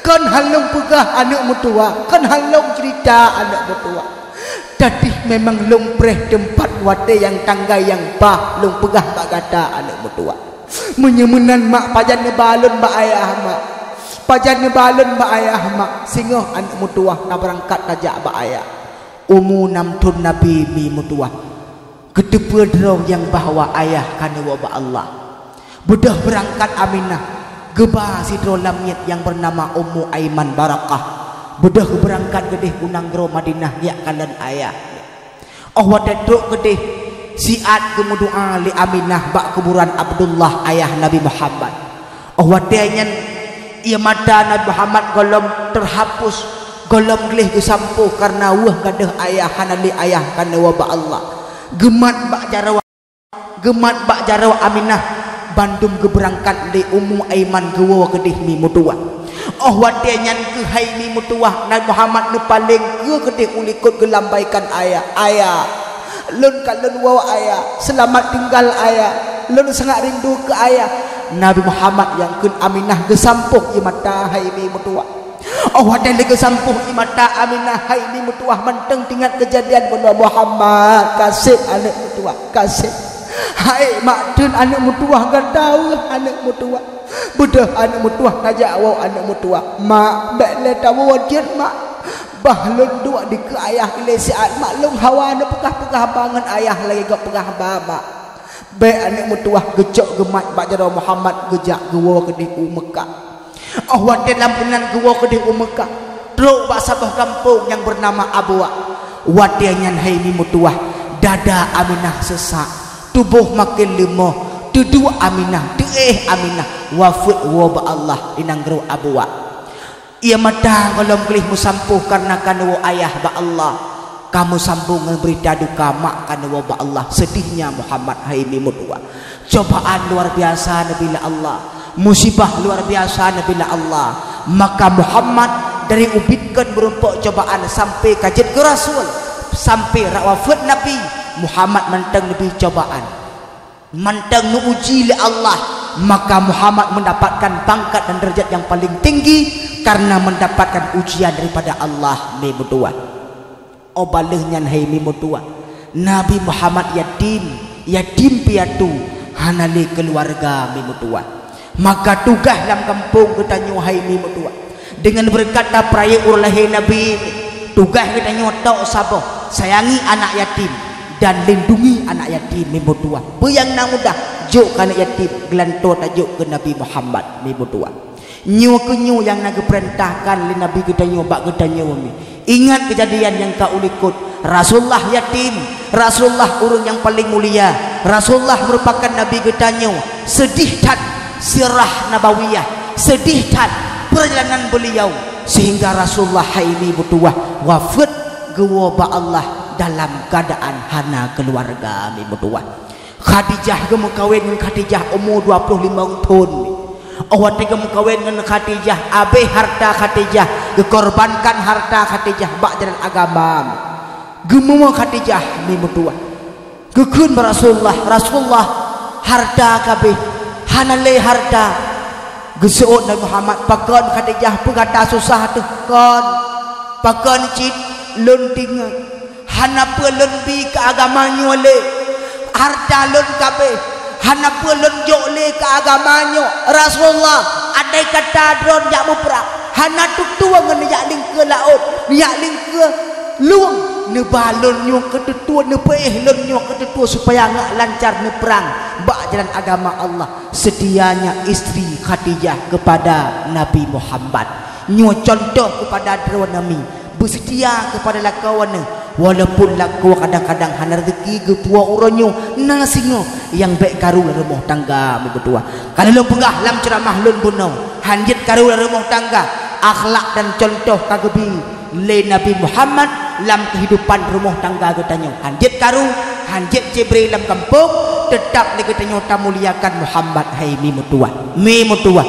Kon han lôn peugah aneuk meutuwah, kon han lôn ceurita aneuk meutuwah. Tadi memang lôn preh teumpat watée nyang tanggai nyang bah lôn peugah bak gata aneuk meutuwah. Meunyoe meunan, mak, pajan neuba lôn bak ayah, mak? Pajan neuba lôn bak ayah, mak? Singoh aneuk meutuwah na beurangkat tajak bak ayah. Umu nam thon Nabi mi meutuwah. Geuteupeue droe nyang bahwa ayah ka neuwoe bak Allah. Beudôh beurangkat Aminah, geuba sidroe lamiet nyang beunama Ummu Aiman Barakah. Beudôh beurangkat geudeh u nanggroe Madinah jak kalon ayah. Óh watée trok geudeh, siat geumeudoá lé Aminah bak kuburan Abdullah, ayah Nabi Muhammad. Óh watée nyan, ié mata Nabi Muhammad gohlom teuhapus, gohlom gleh geusampôh kareuna weueh gadôh ayah hana lé ayah ka neuwoe bak Allah. Geumat bak jaroe, geumat bak jaroe Aminah, bandum geubeurangkat lé Ummu Aiman geuwoe keudeh mi meutuwah. Óh watée nyan keuh hai mi meutuwah, Nabi Muhammad neupaleng keue keudeh u likot geulambaikan ayah. Ayah, lôn ka lôn woe ayah, seulamat tinggal ayah, lôn sangat rindu keu ayah. Nabi Muhammad nyang kheun Aminah geusampôh ié mata hai mi meutuwah. Óh watée lé geusampôh ié mata Aminah hai mi meutuwah mantong teuingat keujadian bunoe, Muhammad, kaseb aneuk meutuwah, kaseb. Hai mak, thon aneuk meutuwah gata weueh aneuk meutuwah. Beudôh aneuk meutuwah tajak woe aneuk meutuwah. Mak, bék lé tawoe jeuet, mak. Bah lôn duek dikeue ayah ilée siat, mak, lôn hawa neupeugah-peugah ba ngon ayah lagée gob peugah ba, mak. Bék aneuk meutuwah geucok geumat bak jaroe Muhammad geujak geuwoe keudeh u Meukah. Óh watée lam keunan geuwoe keudeh u Meukah, trok bak saboh gampông nyang beunama Abwa. Watée nyan hai mi meutuwah, dada Aminah seusak, tuboh maken leumoh, teuduek Aminah, teuéh Aminah, wafeuet woe bak Allah di nanggroe Abwa. Ié mata gohlom gleh meusampôh kareuna ka neuwoe ayah bak Allah. Ka meusambông ngon beurita duka mak ka neuwoe bak Allah, seudihnya Muhammad hai mi meutuwah. Cobaan luar biasa neubi lé Allah, musibah luar biasa neubi lé Allah. Maka Muhammad dari ubit kon meurumpok cobaan sampai ka jeuet keu rasul, sampai rot wafeuet Nabi, Muhammad mantong neubi cobaan. Mantong neuuji lé Allah, maka Muhammad mendapatkan pangkat dan derajat yang paling tinggi karena mendapatkan ujian daripada Allah, mi meutuwah. Óh bah lheueh nyan hai mi meutuwah, Nabi Muhammad yatim, yatim piatu, hana lé keuluwarga, mi meutuwah. Maka tugaih lam gampông geutanyoe hai mi meutuwah, deungon beureukat tapeurayeuk uroe lahé Nabi, tugaih geutanyoe tok saboh, sayangi anak yatim dan lindungi anak yatim, mi meutuwah. Peue nyang na mudah, jok keu aneuk yatim, geulantoe tajok keu Nabi Muhammad, mi meutuwah. Nyoe keuh nyoe nyang na geupeurintahkan lé Nabi geutanyoe bak geutanyoe nyoe. Ingat keujadian nyang ka u likot. Rasulullah yatim, Rasulullah ureuëng nyang paleng mulia, Rasulullah meurupakan Nabi geutanyoe. Seudih that sirah nabawiyah, seudih that peurjalanan beuliau, seuhingga Rasulullah hai mi meutuwah wafeuet geuwoe bak Allah dalam keuadaan hana keuluwarga, mi meutuwah. Khadijah geumeukawen ngon Khadijah umu dua ploh limong thon. Óh watée geumeukawen ngon Khadijah, abéh harta Khadijah, geukorbankan harta Khadijah bak jalan agama. Geumuwoe Khadijah mi meutuwah. Geukheun bak Rasulullah, "Rasulullah, harta ka abéh, hana lé harta." Geuseuôt Nabi Muhammad, "Pakon Khadijah, peugata susah teuh kon? Pakon cit lôn tinggai?" Hana peue lôn bi keu agama nyoe lé. Harta lôn ka abéh. Hana peue lôn jok lé keu agama nyoe. Rasulullah, andai kata droe jak muprang, hana tutoe ngon neujak lingkeue laôt, neujak lingkeue lueng, neuba lôn nyoe keu tutoe, neupeuéh lôn nyoe keu tutoe supaya ngak lancar neuprang bak jalan agama Allah. Setianya istri Khadijah kepada Nabi Muhammad. Nyoe contoh kepada droe nami. Beuseutia keupada lakoe neuh, walaupun lakoe kadang-kadang hana reuzeki geupuwoe uroe nyoe, na singoh nyang bék karu lam rumoh tangga meubeudua. Ka lôn peugah lam ceuramah lôn bunoe, hanjeuet karu lam rumoh tangga, akhlak dan cuntoh ka geubi lé Nabi Muhammad lam keuhidupan rumoh tangga geutanyoe. Hanjeuet karu, hanjeuet cibre lam gampông, teutab lé geutanyoe tamuliakan Muhammad hai mi meutuwah. Mi meutuwah.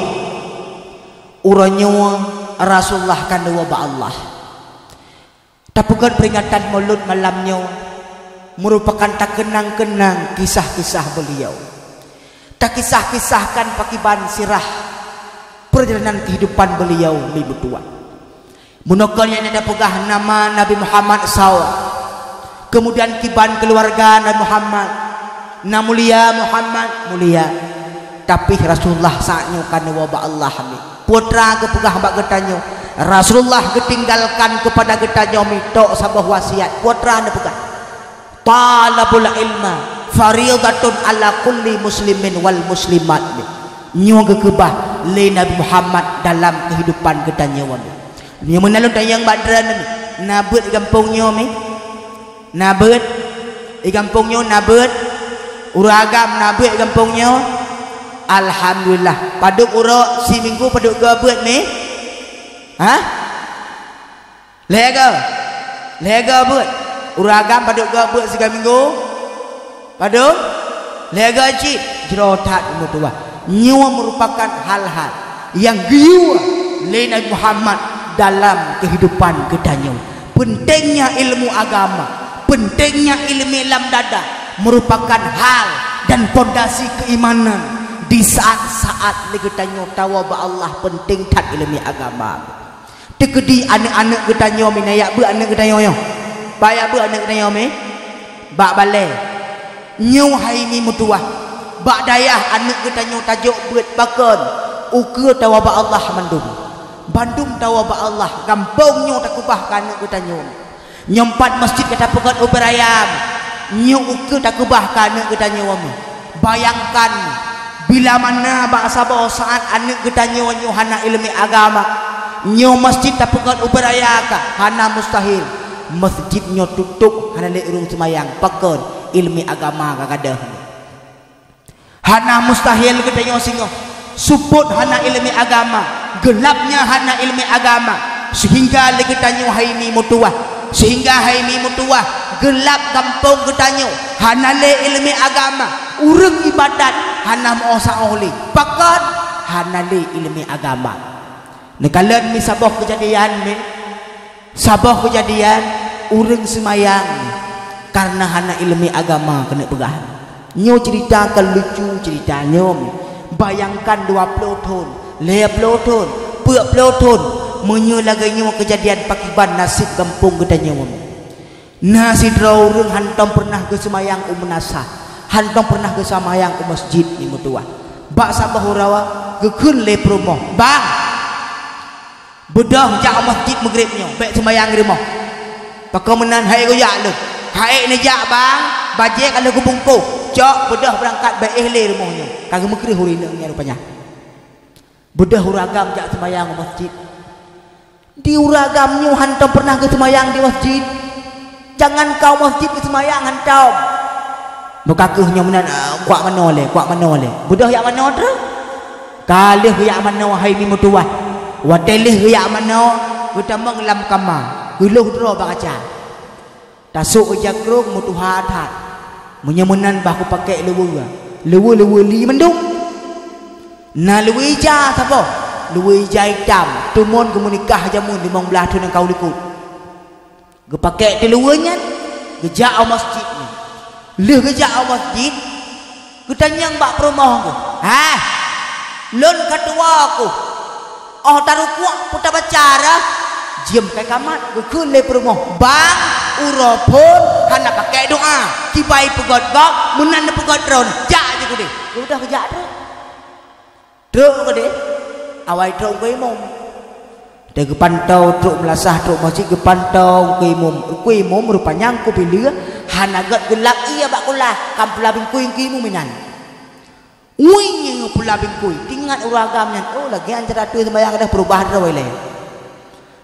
Uroe nyoe Rasulullah ka neuwoe bak Allah. Tapeugét peuringatan Maulud malam nyoe meurupakan takeunang-keunang kisah-kisah beuliau. Takisah-kisahkan pakiban sirah peurjalanan keuhidupan beuliau mi meutuwah. Meunoe kon nyang tapeugah nama Nabi Muhammad sawa, keumudian kiban keuluwarga Nabi Muhammad, na mulia Muhammad, mulia. Tapi Rasulullah saát nyoe ka neuwoe bak Allah mi. Peue teuma geupeugah bak geutanyoe, Rasulullah geutinggalkan keupada geutanyoe mi tok saboh wasiat. Peue teuma neupeugah, "Thalabul ilma fariidatun ala kulli muslimin wal muslimat." Nyoe geukeubah lé Nabi Muhammad dalam keuhidupan geutanyoe. Nyoe meunan lôn tanyong bak droeneuh, na beuet gampông nyoe mi? Na beuet i gampông nyoe, na beuet? Ureuëng agam na beuet i gampông nyoe? Alhamdulillah. Padub uroe, siminggu padub go beuet mi? Hah? Lhée go. Lhée go beuet. Ureuëng agam padub go beuet sigoe minggu? Padub? Lhée go cit. Jroh that meutuwah. Nyoe meurupakan hal-hal nyang geuyue lé Nabi Muhammad dalam keuhidupan geutanyoe. Pentingnya ilmu agama, pentingnya ilmu lam dada meurupakan hal dan pondasi keimanan di saat-saat lé geutanyoe tawoe bak Allah, penting that ilmu agama. Teukeudi aneuëk-aneuëk geutanyoe mi, na jak beuet aneuëk geutanyoe nyoe? Bak jak beuet aneuëk geutanyoe mi? Bak balée. Nyoe hai mi meutuwah, bak dayah aneuëk geutanyoe tajok beuet pakon? Ukeue tawoe bak Allah mandum. Bandum tawoe bak Allah, gampông nyoe takeubah keu aneuëk geutanyoe. Nyoe pat masjid ka tapeugét ubé raya. Nyoe ukeue takeubah keu aneuëk geutanyoe mi. Bayangkan, bila mana bak saboh saát aneuëk geutanyoe nyoe hana iéleumé agama, nyoe masjid tapeugét ubé raya ka, hana mustahil. Masjid nyoe tutôb, hana lé ureuëng seumayang, pakon? Iéleumé agama ka gadôh. Hana mustahil geutanyoe singoh. Seupôt hana iéleumé agama, geulabnya hana iéleumé agama, seuhingga lé geutanyoe hai mi meutuwah, seuhingga hai mi meutuwah, geulab gampông geutanyoe, hana lé iéleumé agama, ureuëng iébadat hana meu-oh sa-oh lé, pakon? Hana lé iéleumé agama. Neukalon mi saboh keujadian mi, saboh keujadian ureuëng seumayang kareuna hana iéleumé agama keuneuk peugah. Nyoe ceurita ka lucu ceurita nyoe. Bayangkan dua ploh thon, lhée ploh thon, peuet ploh thon, meunyoe lagée nyoe keujadian pakiban naseb gampông geutanyoe. Na sidroe ureuëng hántom peureunah geuseumayang u meunasah, hántom peureunah geuseumayang u masjid mi meutuwah. Bak saboh uroe geukheun lé peurumoh, "Bang, beudôh jak u masjid meugreb nyoe, bék seumayang di rumoh." "Pakon meunan, hai geujak leuh?" "Hai neujak bang, bajée ka lheueh geubungkôh, cok beudôh beurangkat bék éh lé rumoh nyoe." Ka geumeukreueh ureuëng inong nyan rupanya. Beudôh ureuëng agam jak seumayang u masjid. Di ureuëng agam nyoe hántom peureunah geuseumayang di masjid. Jangankan u masjid geuseumayang hántom. Meukakheueh nyoe meunan, "Ah, kuak manoe lé, kuak manoe lé." Beudôh jak manoe treuk? Ka lheueh geujak manoe hai mi meutuwah. Watée lheueh geujak manoe, geutamong lam kama, geulôh droe bak kaca. Tasôk ija krông meutuha that. Meunyoe meunan bah kupakék luweue. Luweue-luweue li mandum. Na luweue ija saboh, luweue ija itam, teumon geumeunikah jameun limong blaih thon nyang ka u likot. Geupakék teuluweue nyan, geujak u masjid nyan. Lheueh geujak u masjid, geutanyong bak peurumoh geuh, "Hah, lôn ka tuwoe ku, 'oh tarukuek peue tabaca rhah?" Jeuem kai kamat, geukheun lé peurumoh, "Bang, uroe phon hana pakék doá, kiban peugét gob, meunan neupeugét droeneuh, jak jih keudeh." Udah geujak droe. Trok keudeh, awai trok keu imum. Teugeupantau trok meulasah trok masjid geupantau keu imum. Keu imum rupanya keu bileu hana gét geulap ié bak kulah, kan pula bingkui keu imum inan. Ui nyang pula bingkui, teuingat ureuëng agam nyan, oh lagée nyan cara teu seumayang dah peurubah droe ilée.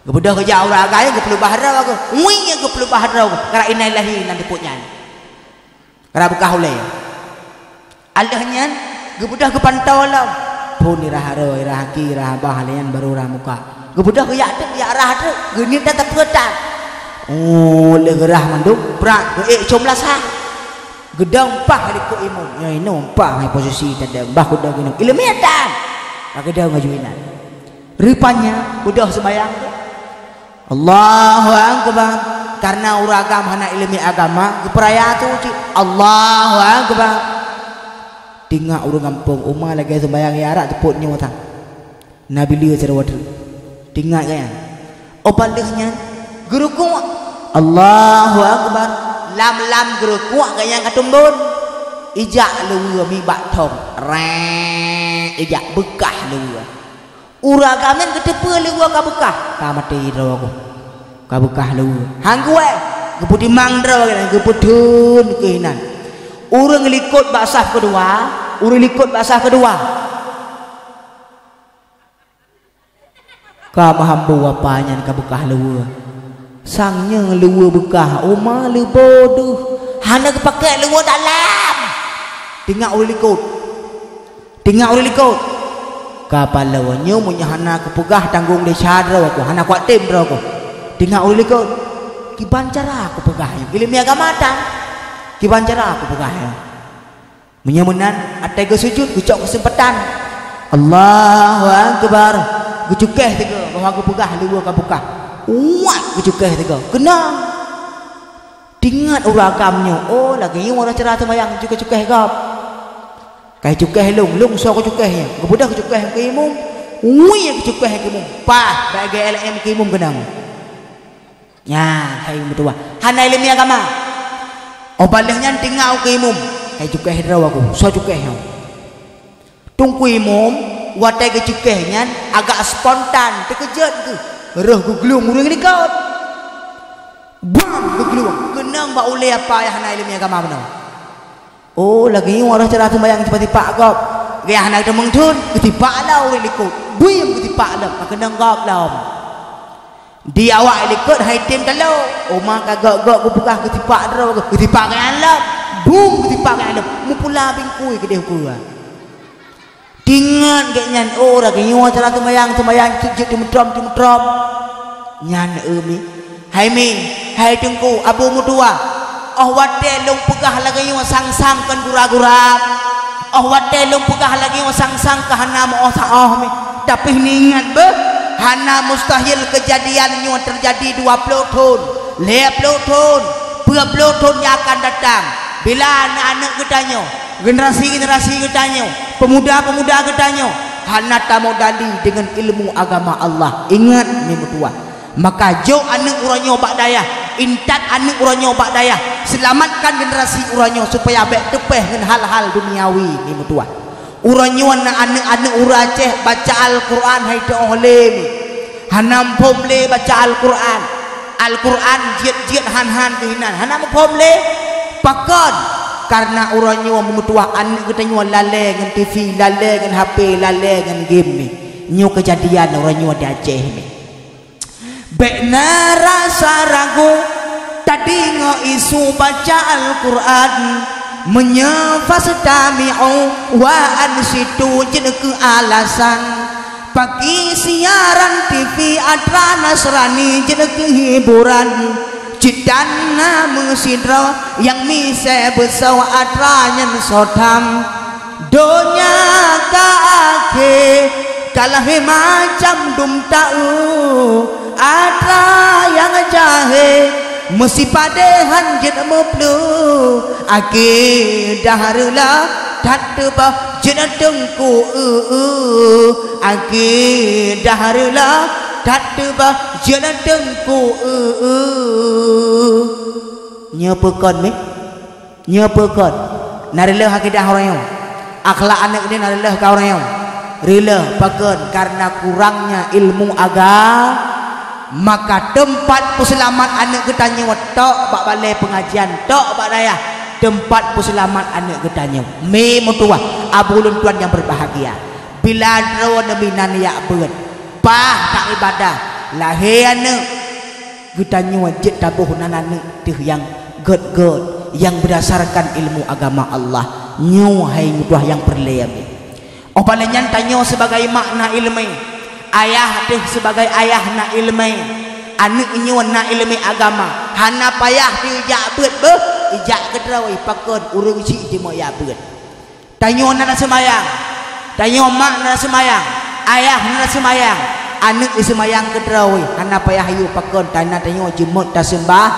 Geubeudôh geujak ureuëng agam nyan geupeulubah droe, ui nyang geupeulubah droe, kara inai lahi nan teupot nyan. Rab kah ulée. Aleuh nyan, geubeudôh geupantau lom. Phon irah aroe, irah aki, irah abah, lheuh nyan baru irah muka. Geubeudôh geujak teuk, jak rhah teuk, geuniet dan tapeutan. Oh, lheuh geurhah mandum, brat geuék com lasah. Geudong paih likot imum. Nyoe inoe paih posisi tadong, bah geudong inoe. Ileumèe tan. Ka geudong laju inan. Rupanya, beudôh seumayang. Allahu Akbar. Karena ureueng agam hana ileumèe agama, geupeuraya tu cit. Allahu Akbar. Teuingat ureueng gampông, uma lagèe seumayang ya rak teupot nyoe tan. Nabi lé sidroe teuk. Teuingat geuh nyan. Óh ban lheueh nyan, geurukuk. Allahu Akbar. Lam-lam geurukuk geuh nyan ka tumbon. Ijak luweue mi bak thong. Rek, ijak beukah luweue. Ureueng agam nyan geuteupeue luweue ka beukah. Ka maté droe geuh. Ka beukah luweue. Han geuwoe. Geupeutimang droe geuh nyan, geupeutheun keuh inan. Ureueng likot bak saf keudua, ureueng likot bak saf keudua. Ka meuhambo apa nyan ka beukah luweue. Sang nyoe luweue beukah, uma leubo deuh. Hana geupakèk luweue dalam. Teuingat ureueng likot. Teuingat ureueng likot. Ka paloe nyoe meunyoe hana kupeugah tanggong desya droe ku, hana kutem droe ku. Teuingat ureueng likot. Kiban cara kupeugah nyoe. Ileumèe agama tan. Kiban cara kupeugah nyoe. Meunyoe meunan, até geusujut, geucok keuseumpatan. Allahu Akbar. Geucukéh sigoe, bahwa geupeugah luweue ka beukah. Uwat geucukéh sigoe. Keunong. Teuingat ureueng agam nyoe, oh, lagèe nyoe cara seumayang cukéh-cukéh gob. Ka cukéh lông, lông soe geucukéh nyan. Geubeudôh geucukéh keu imum, wie geucukéh keu imum. Paih, bak G L M keu imum keunong. Nyan, hai meutuwah. Hana ileumèe agama. Óh ban lheueh nyan teuingat keu imum. Hai cukéh droe ku, soe cukéh nyoe. Teungku imum, watèe geucukéh nyan agak spontan, teukeujot geuh. Rôh geuglueng ureueng likot. Bam! Geuglueng. Keunong bak ulèe apa nyang hana ileumèe agama bunoe. Oh, lagèe nyoe rôh cara seumayang tipak-tipak gob. Gaya hana teumeutheun, geutipak lom ureueng likot. Buem geutipak lom, ka keunong gob lom. Di awak likot hai tem talo. Uma ka gok-gok geupeugah geutipak droe, geutipak ngon lom. Bum geutipak ngon lom. Meupula bingkui keudeh ukeue. Teuingat geuh nyan, oh, lagèe nyoe cara seumayang, seumayang cit jeuet teumeutrom, teumeutrom. Nyan, eh, mi. Hai mi, hai teungku, abu meutuwah. Óh watèe lôn peugah lagèe nyoe sang-sang kon gura-gura. Óh watèe lôn peugah lagèe nyoe sang-sang ka hana meu-oh sa-oh mi. Tapi neuingat beuh, hana mustahil keujadian nyoe teujadi dua ploh thon, lhèe ploh thon, peuet ploh thon nyang akan datang. Bila aneuk-aneuk geutanyoe, generasi-generasi geutanyoe, pemuda-pemuda geutanyoe, hana tamodali deungon ilmu agama Allah. Ingat, mi meutuwah. Maka jok aneuk uroe nyoe bak dayah, intat aneuk uroe nyoe bak dayah, seulamatkan generasi uroe nyoe supaya bèk teupèh ngon hal-hal duniawi, mi meutuwah. Uroe nyoe na aneuk-aneuk ureueng Aceh baca Al-Qur'an hai teu'oh lé mi. Hana muphom lé baca Al-Qur'an. Al-Qur'an jeuet-jeuet han-han keuh inan. Hana muphom lé. Pakon? Karena uroe nyoe mi meutuwah aneuk geutanyoe lalè ngon T V, lalè ngon H P, lalè ngon game mi. Nyoe keujadian uroe nyoe di Aceh mi. Bèk na rasa ragu, tadeungoe isu baca Al-Qur'an. Meunyoe fastami'u wa ansitu jeuet keu alasan. Paki siaran T V atra Nasrani jeuet keu hiburan. Cit dan na meusidroe nyang misèe beusoe atra nyan soe tham. Donya ka akhé, ka lahé macam dum taeu, atra nyang jahé, meusipadé han jeuet meupleue. Akhé dah reulah that teubah jeuet teungku eu-eu. Akhé dah reulah that teubah jeuet teungku eu-eu. Nyoe peue kon mi? Nyoe peue kon? Na reuloh akidah uroe nyoe. Akhlak aneuk nyoe na reuloh ka uroe nyoe. Reuloh pakon? Karena kurangnya ilmu aga-, maka teumpat peuseulamat aneuk geutanyoe tok bak balè peungajian, tok bak dayah. Teumpat peuseulamat aneuk geutanyoe. Mi meutuwah, abu lôn tuan nyang berbahagia. Bila droeneuh mi na niat beuet, paih that ibadah, lahé aneuk, geutanyoe jeuet taboh nan aneuk teuh nyang gèt-gèt, nyang beudasarkan ilmu agama Allah. Nyoe hai meutuwah nyang peureulèe mi. Óh lheueh nyan tanyoe sibagai mak na iéleumé, ayah teuh sibagai ayah na iéleumé, aneuk nyoe na iéleumé agama, hana payah teuh jak beuet beuh, ijak keudroe pakon ureuëng chik jimeuet jak beuet. Tanyoe na seumayang, tanyoe mak na seumayang, ayah na seumayang, aneuk seumayang keudroe, hana payah yue pakon, tanyoe jimeuet taseumbah,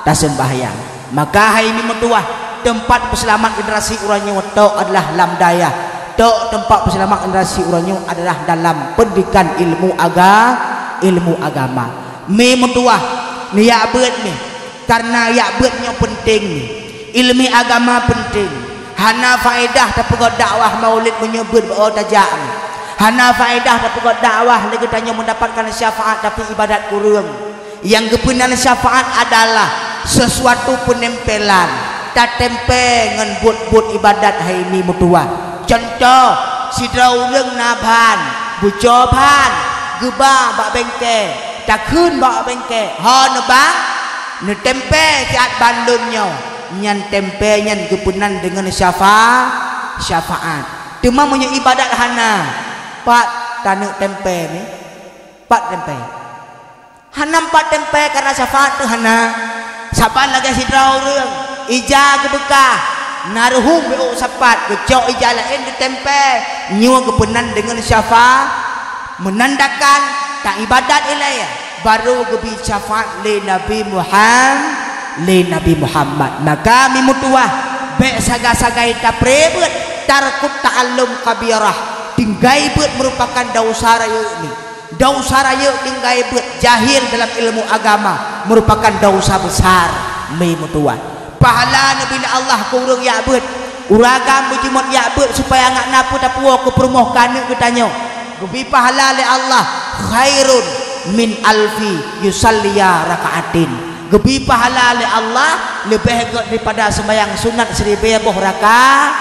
taseumbahyang. Maka hai mi meutuwah, teumpat peuseulamat generasi uroe nyoe tok adalah lam dayah. Tok teumpat peuseulamat generasi uroe nyoe adalah dalam pendidikan ilmu aga-, ilmu agama. Mi meutuwah, neujak beuet mi, kareuna jak beuet nyoe peunteng mi. Ilmu agama peunteng. Hana faedah tapeugét dakwah maulid meunyoe beuet beu tajak mi. Hana faedah tapeugét dakwah lé geutanyoe meudapatkan syafaat tapi ibadat kureueng. Nyang geupeunan syafaat adalah sisuatu peunempelan, tatempé ngon buet-buet ibadat hai mi meutuwah. Cuntoh, sidroe ureuëng na ban, buco ban, geuba bak bengke, takheun bak bengke, ho neuba, neutempé siat ban lôn nyoe, nyan tempé nyan geupeunan deungon syafa-, syafaat. Teuma meunyoe ibadat hana, pat taneuk tempé ni? Pat tempé? Hana pat tempé kareuna syafaat teuh hana. Saban lagée sidroe ureuëng, ija geubeukah, na reuhum beu sapat, geucok ija laén geutempé, nyoe geupeunan deungon syafa-, meunandakan taibadat ilée, barô geubi syafaat lé Nabi Muham-, lé Nabi Muhammad. Maka mi meutuwah, bék sagai-sagai tapré beuet, tarkut ta'allum kabirah, tinggai beuet meurupakan dausa rayeuk mi. Dausa rayeuk tinggai beuet, jahil dalam ilmu agama, meurupakan dausa besar, mi meutuwah. Pahala neubina Allah keu ureuëng jak beuet. Ureuëng agam beujimeuet jak beuet supaya ngat na peue tapuwoe keu peurumoh keu aneuk geutanyoe. Geubi pahala lé Allah khairun min alfi yusalliya rakaatin. Geubi pahala lé Allah leubeh gét daripada seumayang sunat siribée boh raka-,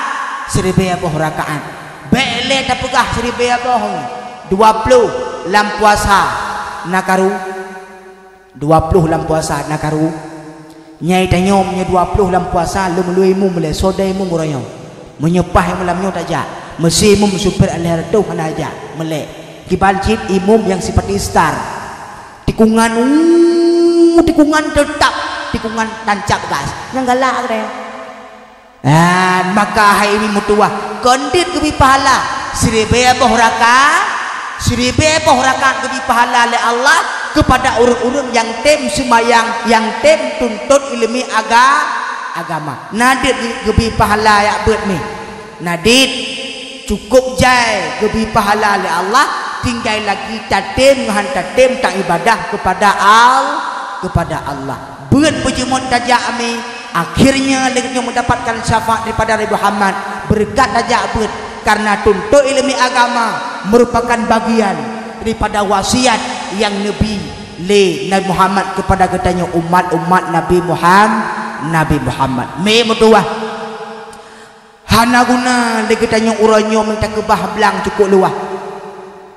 siribée boh rakaat. Bék lé tapeugah siribée boh, dua ploh lam puasa na karu. Dua ploh lam puasa na karu. Nyai tanyoe meunyoe dua ploh lam puasa lom lheueh imum lé, soe dai imum uroe nyoe. Meunyoe paih malam nyoe tajak, meusi imum supir aleh reutôh hana jak, meulek. Kiban cit imum nyang sipati star. Tikungan, uh, tikungan teutap, tikungan tancap gas. Nyang galak deh. Ah, maka hai mi meutuwah, kondit geubi pahala siribée boh raka-, siribée boh rakaat geubi pahala lé Allah keupada ureuëng-ureuëng nyang tem seumayang, nyang tem tuntot iéleumé aga-, agama. Na dit geubi pahala jak beuet mi. Na dit cukôp jai geubi pahala lé Allah, tinggai lagi tatem ngon han tatem taibadah keupada Al-, keupada Allah. Beuet beujimeuet tajak mi, akhirnya lé geutanyoe meudapatkan syafaat daripada Nabi Muhammad beureukat tajak beuet, kareuna tuntot iéleumé agama meurupakan bagian daripada wasiat nyang neubi lé Nabi Muhammad keupada geutanyoe umat-umat Nabi Muham-, Nabi Muhammad. Mi meutuwah. Hana guna lé geutanyoe uroe nyoe meukeubah blang cukôp luwah.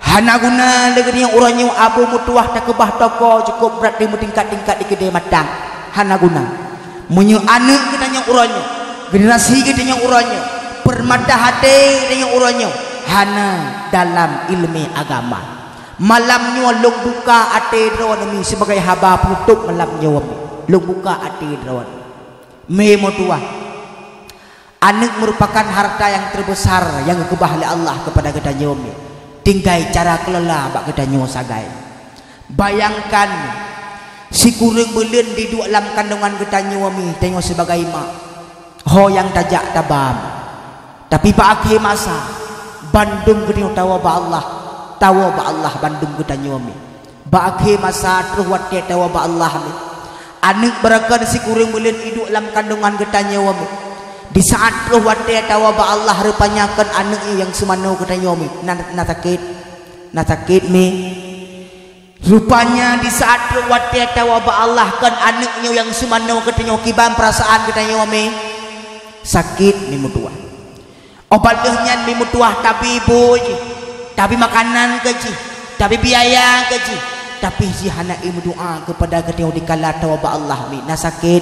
Hana guna lé geutanyoe uroe nyoe abu meutuwah takeubah toko cukôp brat dimeutingkat-tingkat di keudée matang. Hana guna. Meunyoe aneuk geutanyoe uroe nyoe, generasi geutanyoe uroe nyoe, peurmata até geutanyoe uroe nyoe hana dalam iéleumé agama, malam nyoe lôn buka até droeneuh mi sibagai haba peunutôp malam nyoe mi. Lôn buka até droeneuh. Mi meutuwah. Aneuk meurupakan harta nyang teubesar nyang geukeubah lé Allah keupada geutanyoe mi. Tinggai cara keulola bak geutanyoe sagai. Bayangkan, sikureueng buleuen jiduek lam kandongan geutanyoe mi, tanyoe sibagai mak. Ho nyang tajak taba mi. Tapi bak akhé masa, bandum geutanyoe tawoe bak Allah, tawoe bak Allah bandum geutanyoe mi. Bak akhé masa troh watée tawoe bak Allah mi. Aneuk beureukan sikureueng buleuen jiduek lam kandongan geutanyoe mi. Di saát troh watée tawoe bak Allah, rupanya kon aneuk nyoe nyang seumanoe geutanyoe mi. Na, na sakét? Na sakét mi? Rupanya di saát troh watée tawoe bak Allah, kon aneuk nyoe nyang seumanoe geutanyoe, kiban peurasaan geutanyoe mi? Sakét mi meutuwah. Óh lheueh nyan mi meutuwah tabi bu jih, tabi makanan keu jih, tabi biaya keu jih, tapi jih hana imeudoá keupada geutanyoe dikala tawoe bak Allah mi. Na sakét?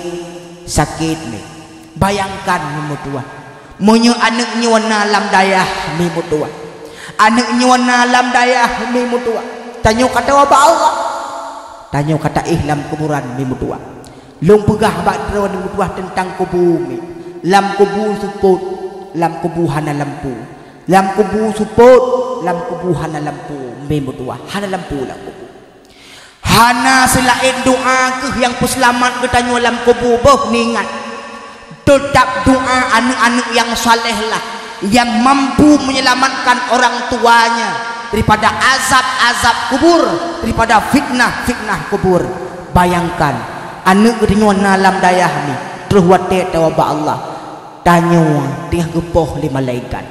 Sakét mi. Bayangkan mi meutuwah, meunyoe aneuk nyoe na lam dayah mi meutuwah, Aneuk nyoe na lam dayah mi meutuwah. Tanyoe ka tawoe bak Allah. Tanyoe ka taéh lam kuburan mi meutuwah. Lôn peugah bak droe mi meutuwah teuntang kubu mi. Lam kubu seupôt, lam kubu hana lampu. Lam kubu seupôt, lam kubu hana lampu, mi meutuwah, hana lampu lam kubu. Hana seulaén doa kheueh nyang peuseulamat geutanyoe lam kubu, boh neuingat. Teutab doa aneuk-aneuk nyang saleh lah, nyang mampu menyelamatkan orang tuanya daripada azab-azab kubur, daripada fitnah-fitnah kubur. Bayangkan, aneuk geutanyoe na lam dayah mi, troh watée tawoe bak Allah, tanyoe teungoh geupoh lé malaikat.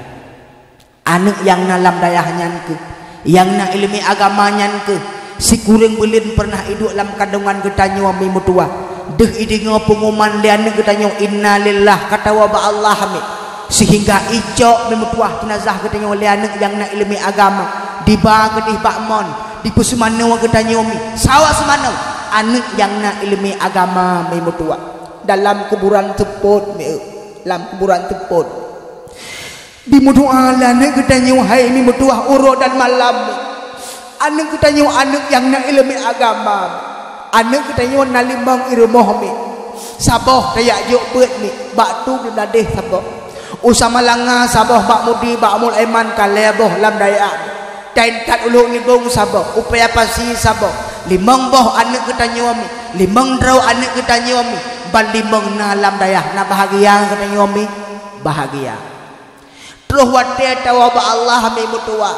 Aneuk nyang na lam dayah nyan kheueh, nyang na iéleumé agama nyan kheueh, sikureueng buleuen peureunah iduek lam kandongan geutanyoe mi meutuwah. Deuh ideungoe peunguman lé aneuk geutanyoe, "Innalillah," ka tawoe bak Allah mi. Seuhingga icok mi meutuwah jeunazah geutanyoe lé aneuk nyang na iéleumé agama, diba keudeh bak mon, dipeuseumanoe geutanyoe mi. Sawa seumanoe, aneuk nyang na iéleumé agama mi meutuwah. Dalam kuburan seupôt mi, lam kuburan seupôt. Dimeudoa lé aneuk geutanyoe hai mi meutuwah uroe dan malam. Aneuk geutanyoe aneuk nyang na iéleumé agama. Aneuk geutanyoe na limong i rumoh mi. Saboh tajak jok beuet mi, bak tu di Bladeh saboh. U Samalanga saboh, bak Mudi, bak Mul Aiman ka lhée boh lam dayah mi. Taintat Uluk Nibong saboh, u Paya Pasi saboh. Limong boh aneuk geutanyoe mi, limong droe aneuk geutanyoe mi. Ban limong na lam dayah, na bahagia geutanyoe mi. Bahagia. Troh watée tawoe bak Allah mi meutuwah,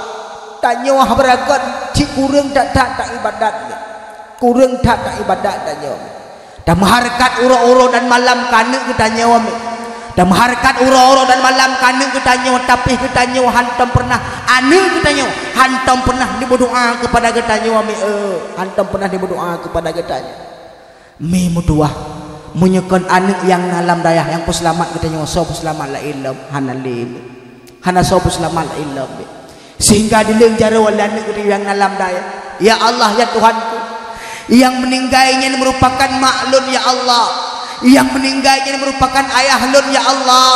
tanyoe beurangkat cit kureueng that-that taibadat lé. Kureueng that taibadat tanyoe. Tameuhareukat uroe-uroe dan malam keu aneuk geutanyoe mi. Tameuhareukat uroe-uroe dan malam keu aneuk geutanyoe, tapi geutanyoe hantom peureunah, aneuk geutanyoe hantom peureunah neumeudoa keupada geutanyoe mi, eh, hantom peureunah neumeudoa keupada geutanyoe. Mi meutuwah, meunyoe kon aneuk nyang na lam dayah nyang peuseulamat geutanyoe, soe peuseulamat laén lom? Hana lé. Hana soe peuseulamat laén lom. Sehingga dileueng jaroe lé aneuk geutanyoe nyang na lam dayah. Ya Allah, ya Tuhanku, nyang meuninggai nyan meurupakan mak lôn, ya Allah. Nyang meuninggai nyan meurupakan ayah lôn, ya Allah.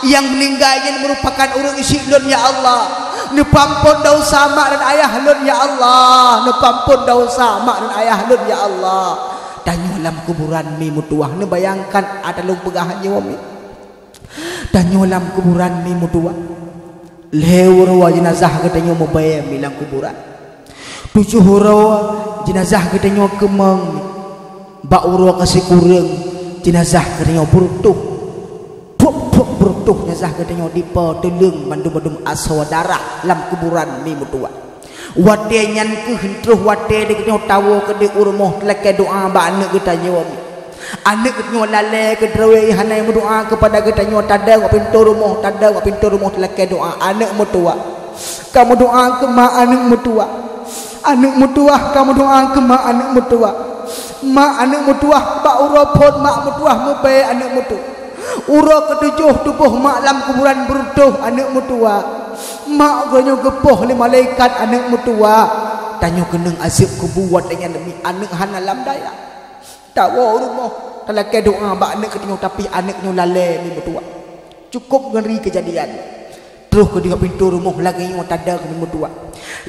Nyang meuninggai nyan meurupakan ureueng syiek lôn, ya Allah. Neupeuamphon desya mak dan ayah lôn, ya Allah. Neupeuamphon desya mak dan ayah lôn, ya Allah. Tanyoe lam kuburan mi meutuwah, neubayangkan ata lôn peugah nyoe mi. Tanyoe lam kuburan mi meutuwah. Lhée uroe jeunazah geutanyoe meubée mi lam kuburan. Tujoh uroe jeunazah geutanyoe keumong mi. Bak uroe keu sikureueng jeunazah geutanyoe beureutoh. Trok-trok beureutoh jeunazah geutanyoe dipo teuleueng mandum-mandum asoe darah lam kuburan mi meutuwah. Watée nyan kheueh troh watée di geutanyoe tawoe keudeh u rumoh talakée doa bak aneuk geutanyoe mi. Aneuk geutanyoe lalée keudroe hana meudoa keupada geutanyoe, tadong bak pintoe rumoh, tadong bak pintoe rumoh talakée doa aneuk meutuwah. Ka meudoa keu mak aneuk meutuwah. Aneuk meutuwah ka meudoa keu mak aneuk meutuwah. Mak aneuk meutuwah bak uroe phon mak meutuwah meubée aneuk meutuwah. Uroe keutujoh tuboh mak lam kuburan beureutoh aneuk meutuwah. Mak geutanyoe geupoh lé malaikat aneuk meutuwah. Tanyoe keunong azeueb kubu watée nyan mi aneuk hana lam dayah. Tawoe u rumoh, talakée doa bak aneuk geutanyoe tapi aneuk nyoe lalée mi meutuwah. Cukup ngeri keujadian. Troh keudeh bak pintoe rumoh lagée nyoe tadong mi meutuwah.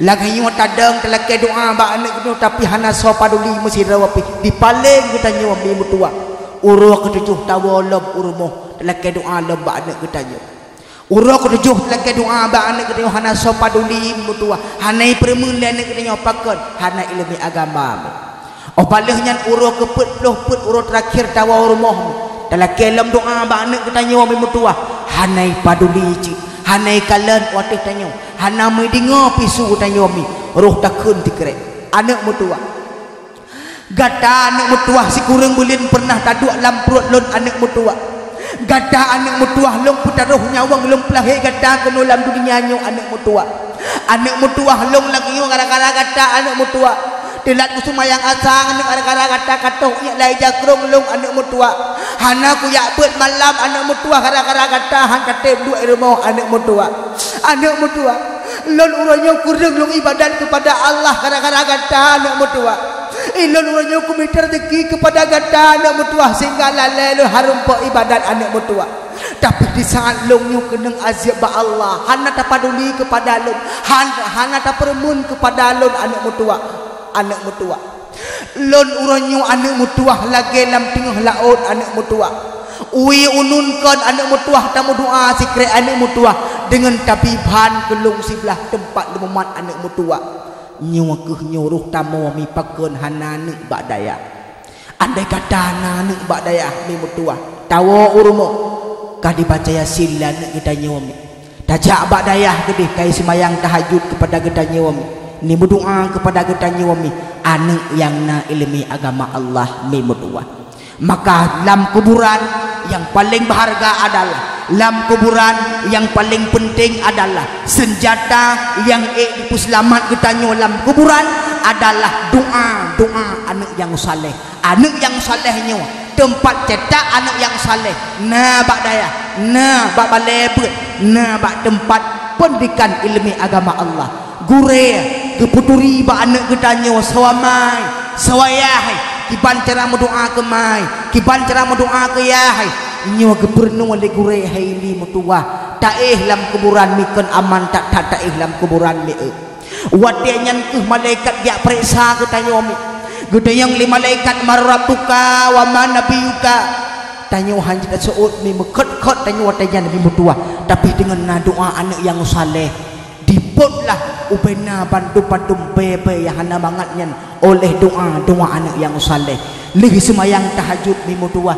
Lagée nyoe tadong talakée doa bak aneuk geutanyoe tapi hana soe paduli meusidroe pih dipaleng geutanyoe mi meutuwah. Uroe keutujoh tawoe lom u rumoh talakée doa lom bak aneuk geutanyoe. Uroe keutujoh talakée doa bak aneuk geutanyoe hana soe paduli mi meutuwah. Hana ipeureumeun lé aneuk geutanyoe pakon, hana iéleumé agama. Óh lheueh nyan uroe keupeuet ploh peuet uroe teurakhir tawoe u rumoh mi. Talakée lom doa bak aneuk geutanyoe mi meutuwah. Hana ipaduli cit, hana ikalon u ateueh tanyoe, hana meudeungoe pih su geutanyoe mi, roh takheun tikrek. Aneuk meutuwah. Gata aneuk meutuwah sikureueng buleuen peureunah taduek lam pruet lôn aneuk meutuwah. Gata aneuk meutuwah lôn peutaroh nyawöng lôn peulahé gata keunoe lam dunia nyoe aneuk meutuwah. Aneuk meutuwah lôn lagée nyoe gara-gara gata aneuk meutuwah. Teulat kuseumayang asa aneuk gara-gara gata katoh iék lai jakrong lôn aneuk meutuwah. Hana kujak beuet malam aneuk meutuwah gara-gara gata han katem duek i rumoh aneuk meutuwah. Aneuk meutuwah. Lôn uroe nyoe kureueng lôn ibadat keupada Allah gara-gara gata aneuk meutuwah. Ilôn uroe nyoe kumita rezeki keupada gata aneuk meutuwah sehingga lalée lôn hareumpok ibadat aneuk meutuwah. Tapi di saat lôn nyoe keunong azeub bak Allah, hana tapaduli keupada lôn, han-, hana tapeureumeun keupada lôn, aneuk meutuwah, aneuk meutuwah. Lôn uroe nyoe aneuk meutuwah lagée lam teungoh laôt, aneuk meutuwah. Wie uneuen kon, aneuk meutuwah, tameudoá sikrek, aneuk meutuwah, deungon tabi ban keu lôn siblaih teumpat lôn mumat, aneuk meutuwah. Nyoe kheueh nyoe roh tamoe mi pakon hana aneuk bak dayah. Andai kata na aneuk bak dayah mi meutuwah, tawoe u rumoh, ka dibaca Yasin lé aneuk geutanyoe mi. Tajak bak dayah keudeh, ka iseumayang tahajud keupada geutanyoe mi, ni meudoá keupada geutanyoe mi, aneuk nyang na iéleumé agama Allah mi meutuwah. Maka lam kuburan nyang paleng beuharga adalah, lam kuburan nyang paleng peunteng adalah, seunjata nyang ék jipeuseulamat geutanyoe lam kuburan adalah doá, doá aneuk nyang saleh. Aneuk nyang saleh nyoe teumpat cetak aneuk nyang saleh, na bak dayah, na bak balée beuet, na bak teumpat peundidikan iéleumé agama Allah. Gurée geupeuturi bak aneuk geutanyoe, sawa mai, sawa yah, kiban cara meudoá keu mai, kiban cara meudoá keu yah. Nyoe geupeureunoe lé gurée hai mi meutuwah. Taéh lam kuburan mi kon aman that-that taéh lam kuburan mi, eu. Watée nyan kheueh malaikat jak peuriksa geutanyoe mi. Geutanyong lé malaikat, "Man rabbuka wa man nabiyuka?" Tanyoe hana taseuôt mi, meukhot-khot tanyoe watée nyan mi meutuwah. Tapi deungon na doá aneuk nyang saleh, dipotlah ubena bandum-bandum bée-bée nyang hana mangat nyan oleh doá, doá aneuk nyang saleh. Lheueh seumayang tahajud mi meutuwah,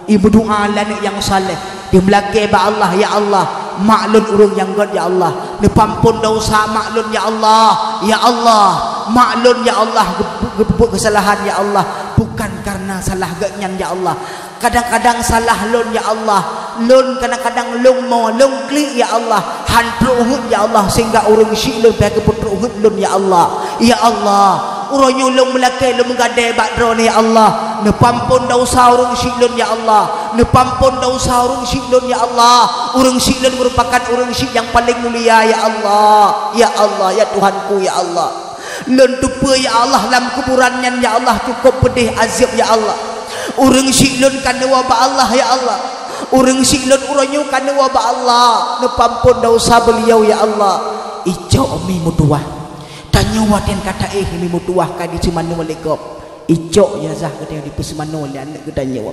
imeudoá lé aneuk nyang saleh, dimeulakée bak Allah, "Ya Allah, mak lôn ureuëng nyang gét, ya Allah, neupeuampon desya mak lôn, ya Allah, ya Allah, mak lôn, ya Allah, geup-, geupeubuet keusalahan, ya Allah, bukan karena salah geuh nyan, ya Allah. Kadang-kadang salah lôn, ya Allah, lôn kadang-kadang lôn mo, lôn klik, ya Allah, han trok heuet, ya Allah, sehingga ureuëng syiek lôn pih geupeutrok heuet lôn, ya Allah, ya Allah." Uroe nyoe lôn meulakée, lôn meugadée bak Droeneuh, ya Allah. Neupeuampon desya ureuëng syiek lôn, ya Allah. Neupeuampon desya ureuëng syiek lôn, ya Allah. Ureuëng syiek lôn meurupakan ureuëng syiek nyang paleng mulia, ya Allah. Ya Allah, ya Tuhanku, ya Allah. Lôn teupeue, ya Allah, lam kuburan nyan, ya Allah, cukup peudeh azeub, ya Allah. Ureuëng syiek lôn ka neuwoe bak Allah, ya Allah. Ureuëng syiek lôn uroe nyoe ka neuwoe bak Allah. Neupeuampon desya beuliau, ya Allah. Icok mi meutuwah. Tanyoe watée ka taéh mi meutuwah ka diseumanoe lé gob, icok jenazah geutanyoe dipeuseumanoe lé aneuk geutanyoe.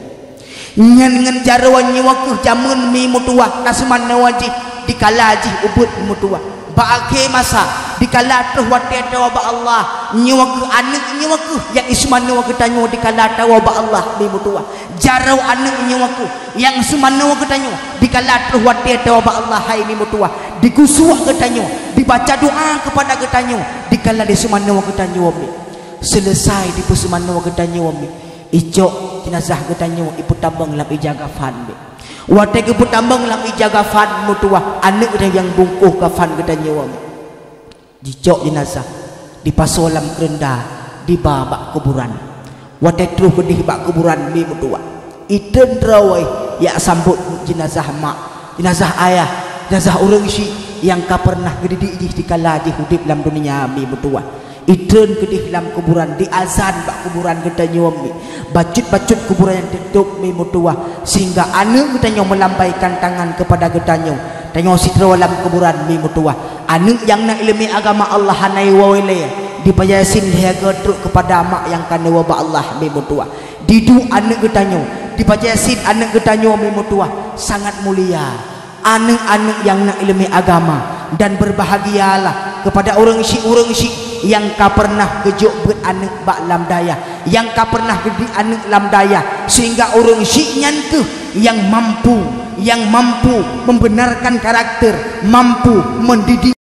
Nyan ngon jaroe nyoe kheueh jameun mi meutuwah, taseumanoe jih dikala jih ubit mi meutuwah. Bak akhé masa dikala troh watée tawoe bak Allah, nyoe kheueh aneuk nyoe kheueh nyang iseumanoe geutanyoe dikala tawoe bak Allah mi meutuwah. Jaroe aneuk nyoe kheueh nyang seumanoe geutanyoe dikala troh watée tawoe bak Allah hai mi meutuwah. Digusok geutanyoe, dibaca doá keupada geutanyoe dikala diseumanoe geutanyoe mi. Seuleusai dipeuseumanoe geutanyoe mi, icok jenazah geutanyoe ipeutamong lam ija gafan mi. Watée geupeutamong lam ija gafan meutuwah, aneuk geutanyoe nyang bungkôh gafan geutanyoe mi. Jicok jenazah, dipasoe lam keurenda, diba bak kuburan. Watée troh keudeh bak kuburan mi meutuwah, itreun droe jak sambot jenazah mak, jenazah ayah, jenazah ureuëng syiek nyang ka peureunah geudidik jih dikala jih udeb lam dunia mi meutuwah. Itreun keudeh lam kuburan, diazan bak kuburan geutanyoe mi. Bacut-bacut kuburan nyang teutôb mi meutuwah, sehingga aneuk geutanyoe meulambaikan tangan keupada geutanyoe. Tanyoe sidroe lam kuburan mi meutuwah. Aneuk nyang na iéleumé agama Allah hana iwoe lé, dibaca Yasin lhée goe trok keupada mak nyang ka neuwoe bak Allah mi meutuwah. Diduek aneuk geutanyoe, dibaca Yasin aneuk geutanyoe mi meutuwah, sangat mulia. Aneuk-aneuk nyang na iéleumé agama, dan beurbahagialah keupada ureuëng syiek-ureuëng syiek nyang ka peureunah geujok beuet aneuk bak lam dayah, nyang ka peureunah geudidik aneuk lam dayah, sehingga ureuëng syiek nyan kheueh nyang mampu, nyang mampu membenarkan karakter, mampu mendidik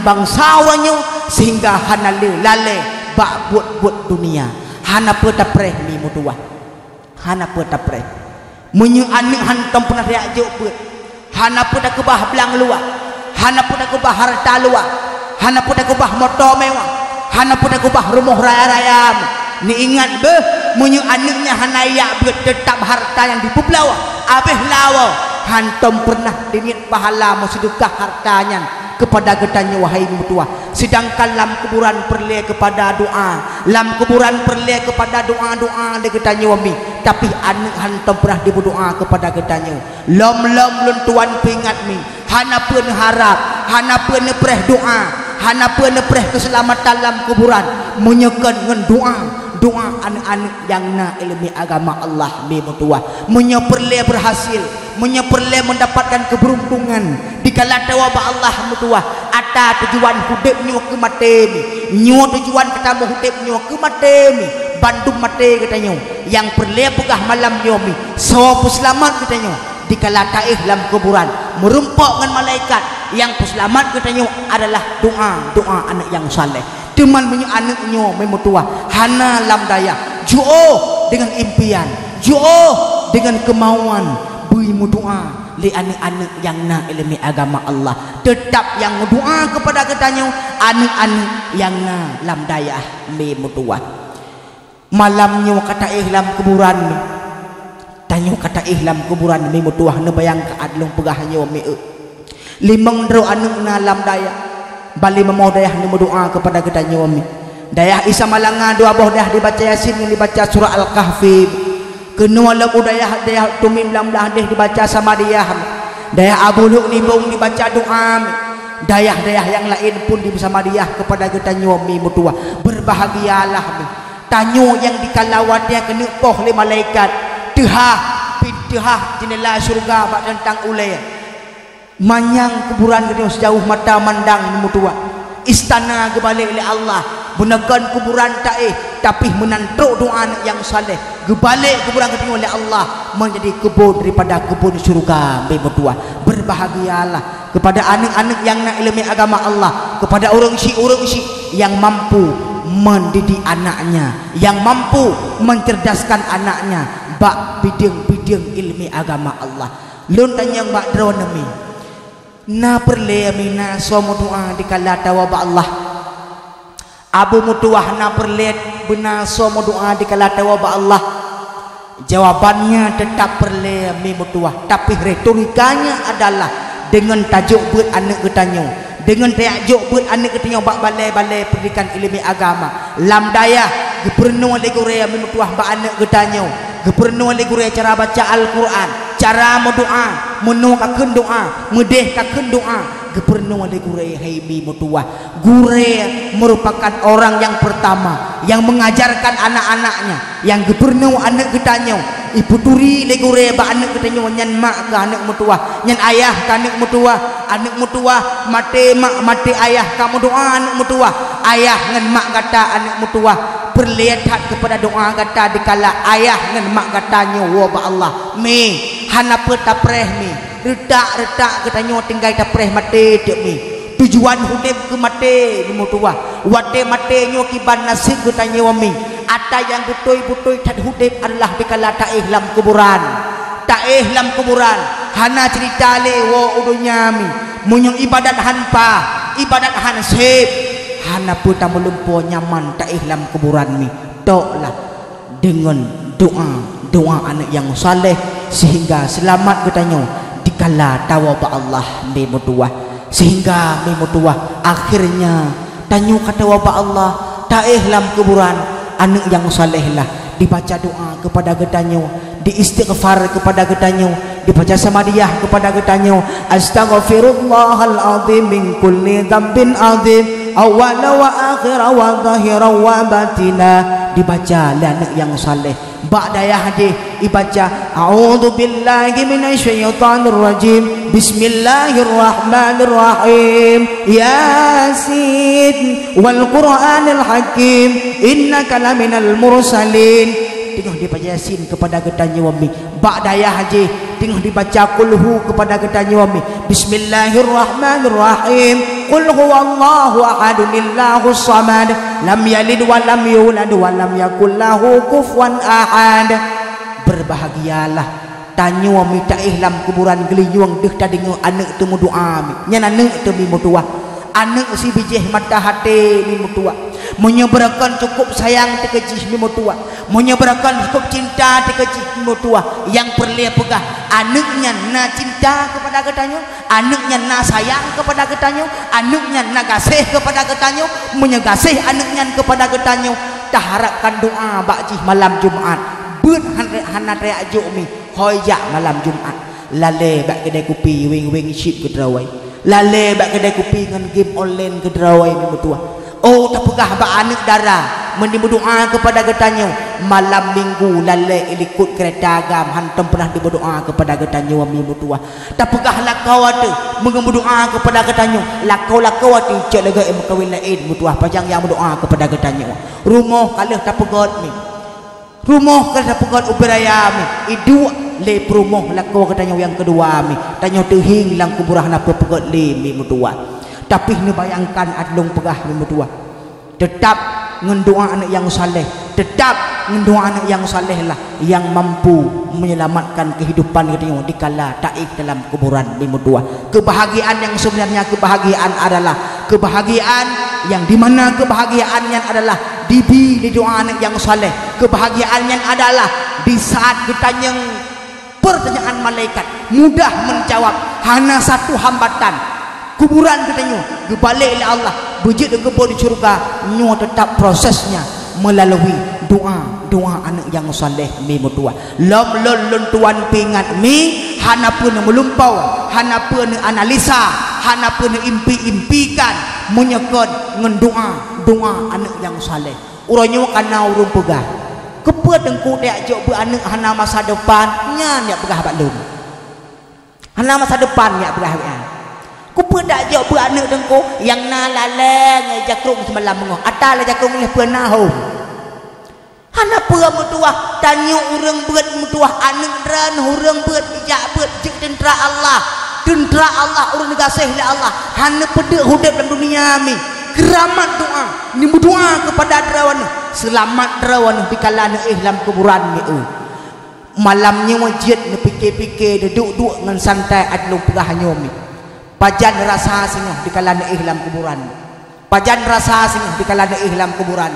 bansa uroe nyoe sehingga hana lé lalée bak buet-buet dunia. Hana peue tapreh mi meutuwah. Hana peue tapreh. Meunyoe aneuk hantom peureunah tajak jok beuet, hana peue takeubah blang luwa, hana peue takeubah hareuta luwa, hana peue takeubah moto mewah, hana peue takeubah rumoh raya-raya, neuingat beuh, meunyoe aneuk nyan hana jak beuet, teutab hareuta nyan jipeubloe, abéh lawoe, hantom peureunah teuniet pahala meuseudeukah hareuta nyan keupada geutanyoe, wahai meutuwah. Seudangkan lam kuburan peureulée keupada doá, lam kuburan peureulée keupada doá-doá lé geutanyoe mi. Tapi aneuëk hántom pernah jimeudoá keupada geutanyoe. Lom-lom lôn tuan peuingat mi, hana peue neuharab, hana peue neupreh doá, hana peue neupreh keuseulamatan lam kuburan, meunyoe kon ngon doá, doá aneuëk-aneuëk nyang na iéleumé agama Allah mi meutuwah. Meunyoe peureulée beurhasil, meunyoe peureulée meundapatkan keubeuruntungan, dikala tawoe bak Allah meutuwah, ata tujuan udeb nyoe keu maté mi, nyoe tujuan geutanyoe udeb nyoe keu maté mi, bandum maté geutanyoe. Nyang peureulée peugah malam nyoe mi, soe peuseulamat geutanyoe dikala taéh lam kuburan, meurumpok ngon malaikat. Nyang peuseulamat geutanyoe adalah doá, doá aneuëk nyang saleh. Teuma meunyoe aneuëk nyoe mi meutuwah hana lam dayah, jiôh deungon impian, jiôh deungon keumauan, bri meudoá lé aneuëk-aneuëk nyang na iéleumé agama Allah. Teutab nyang meudoá keupada geutanyoe aneuëk-aneuëk nyang na lam dayah mi meutuwah. Malam nyoe ka taéh lam kuburan mi. Tanyoe ka taéh lam kuburan mi meutuwah, neubayang keu atra lôn peugah nyoe mi eu. Limong droe aneuëk na lam dayah. Bali mamoe dayah neumeudoá keupada geutanyoe mi. Dayah Isa Malanga dua boh dayah dibaca Yasin ngon dibaca surah Al-Kahfi. Keunoe lam u dayah, dayah Tumim lam blah deh dibaca Samadiyah. Dayah Abu Lhok Nibong dibaca doá mi. Dayah-dayah nyang laén pun di Samadiyah keupada geutanyoe mi meutuwah. Beurbahagialah mi. Tanyoe nyang dikala watée keuneuk poh lé malaikat, teuhah, pin teuhah jeundela syeuruga bak teuntang ulée. Manyang kuburan geutanyoe sijauh mata mandang meutuwah. Istana geubalek lé Allah, beuneukon kuburan taéh, tapi meunan trok doá aneuëk nyang saleh, geubalek kuburan geutanyoe lé Allah meunjadi keubon daripada keubon syeuruga mi meutuwah. Beurbahagialah keupada aneuëk-aneuëk nyang na iéleumé agama Allah, keupada ureuëng syiek-ureuëng syiek nyang mampu mendidik anaknya, nyang mampu mencerdaskan anaknya bak bideueng-bideueng iéleumé agama Allah. Lôn tanyong bak droeneuh mi, na peureulée mi na soe meudoá dikala tawoe bak Allah? Abu meutuwah, na peureulée beuna soe meudoá dikala tawoe bak Allah? Jawabannya tetap peureulée mi meutuwah, tapi retorikanya adalah deungon tajok beuet aneuëk geutanyoe, deungon tajok beuet aneuëk geutanyoe bak balée-balée peundidikan iéleumé agama. Lam dayah geupeurunoe lé gurée mi meutuwah bak aneuëk geutanyoe, geupeurunoe lé gurée cara baca Al-Quran, cara meudoá, meunoe ka kheun doá, meudeh ka kheun doá, geupeurunoe lé gurée hai mi meutuwah. Gurée merupakan orang yang pertama yang mengajarkan anak-anaknya, yang geupeurunoe aneuëk geutanyoe. Ipeuturi lé gurée bak aneuëk geutanyoe nyan mak keu aneuëk meutuwah, nyan ayah keu aneuëk meutuwah. Aneuëk meutuwah maté mak maté ayah ka meudoá aneuëk meutuwah. Ayah ngon mak gata aneuëk meutuwah, peureulée that keupada doá gata dikala ayah ngon mak gata nyoe woe bak Allah. Mi, hana peue tapreh mi. Reutak-reutak geutanyoe tinggai tapreh maté teuk mi. Tujuan udeb keu maté mi meutuwah. Watée maté nyoe kiban naseb geutanyoe mi. Ata nyang beutôi-beutôi that udeb adalah dikala taéh lam kuburan. Taéh lam kuburan, hana ceurita lé woe u donya mi. Meunyoe ibadat han paih, ibadat han seb, hana peue tameulumpoe nyaman taéh lam kuburan mi. Toklah deungon doá, doá aneuëk nyang saleh, sehingga seulamat geutanyoe dikala tawoe bak Allah mi meutuwah. Sehingga mi meutuwah, akhirnya tanyoe ka tawoe bak Allah, taéh lam kuburan, aneuëk nyang saleh lah, dibaca doá keupada geutanyoe, diistighfar keupada geutanyoe, dibaca samadiyah keupada geutanyoe, "Astaghfirullahal azim min kulli dzambin azim, awwala wa akhira wa zahira wa batina," dibaca lé aneuëk nyang saleh. Bak dayah jih ibaca, "A'udzu billahi minasy syaithanir rajim. Bismillahirrahmanirrahim. Yasin wal Qur'anil Hakim. Innaka laminal mursalin." Teungoh dibaca Yasin keupada geutanyoe mi. Bak dayah jih teungoh dibaca Qul Hu keupada geutanyoe mi. Bismillahirrahmanirrahim. Qul huwallahu ahad, Allahus samad, lam yalid wa lam yulad wa lam yakul lahu kufuwan ahad. Beurbahagialah tanyoe mi taéh lam kuburan geulinyueng deuh tadeungoe aneuëk teumeudoá mi. Nyan aneuëk teuh mi meutuwah. Aneuëk sibijéh mata até mi meutuwah. Meunyoe beurakon cukôp sayang teuh keu jih mi meutuwah. Meunyoe beurakon cukôp cinta teuh keu jih mi meutuwah. Nyang peureulée peugah, aneuëk nyan na cinta keupada geutanyoe, aneuëk nyan na sayang keupada geutanyoe, aneuëk nyan na gaséh keupada geutanyoe. Meunyoe gaséh aneuëk nyan keupada geutanyoe, taharapkan doá bak jih malam Jumat. Beuet han-, hana tajak jok mi, hôi jak malam Jumat. Lalée bak keudée kupi weng-weng chip keudroe. Lalée bak keudée kupi ngon game online keudroe mi meutuah. Oh, tapeugah bak aneuëk dara, meunyoe meudoá keupada geutanyoe, malam minggu lalée ilikot keureta agam hantom peunah dimeudoá keupada geutanyoe mi meutuah. Tapeugah lakoe ateueh, meunyoe meudoá keupada geutanyoe, lakoe-lakoe ateueh cok lagée meukawen laén meutuah, pajan nyang meudoá keupada geutanyoe. Rumoh ka lheueh tapeugét mi. Rumoh ka tapeugét ubé raya mi, iduek lé peurumoh lakoe geutanyoe nyang keudua mi, tanyoe teuhieng lam kuburan hana peue peugét lé mi meutuah. Tapi neubayangkan atra lôn peugah mi meutuah. Teutab ngon doá aneuëk nyang saleh, teutab ngon doá aneuëk nyang saleh lah nyang mampu menyelamatkan kehidupan geutanyoe dikala taéh dalam kuburan mi meutuah. Keubahgiaan nyang seubeunarnya keubahgiaan adalah keubahgiaan nyang di mana keubahgiaan nyan adalah dibi lé doá aneuëk nyang saleh. Keubahgiaan nyan adalah di saat geutanyong peurtanyaan malaikat mudah meujawab, hana satu hambatan. Kuburan geutanyoe geubalek lé Allah beujeuet keubeue di syeuruga, nyoe teutab prosesnya meulalu doá, doá aneuëk nyang saleh mi meutuah. Lom lôn lôn tuan peuingat mi, hana peue neumeulimpau, hana peue neuanalisa, hana peue neuimpi-impikan meunyoe kon ngon doá, doá aneuëk nyang saleh. Uroe nyoe kana ureuëng peugah, "Keupeue Teungku tajak jok beuet aneuëk hana masa depan?" Nyan jak peugah bak lôn. Hana masa depan jak peugah bak nyan. "Keupeue tajak jok beuet aneuëk Teungku nyang na lalée ngon jakrong seumalam beungoh? Atra lé jakrong lheueh peue na hom?" Hana peue meutuah, tanyoe ureuëng beuet meutuah, aneuëk droeneuh ureuëng beuet, jak beuet jeuet teuntra Allah. Teuntra Allah ureuëng gaséh lé Allah, hana peudeuek udeb lam dunia mi. Keuramat doá, neumeudoá keupada droeneuh, seulamat droeneuh dikala neuéh lam kuburan mi eu. Malam nyoe jeuet neupike-pike, neuduek-duek ngon santai atra lôn peugah nyoe mi. Pajan rasa singoh dikala neuéh lam kuburan? Pajan rasa singoh dikala neuéh lam kuburan?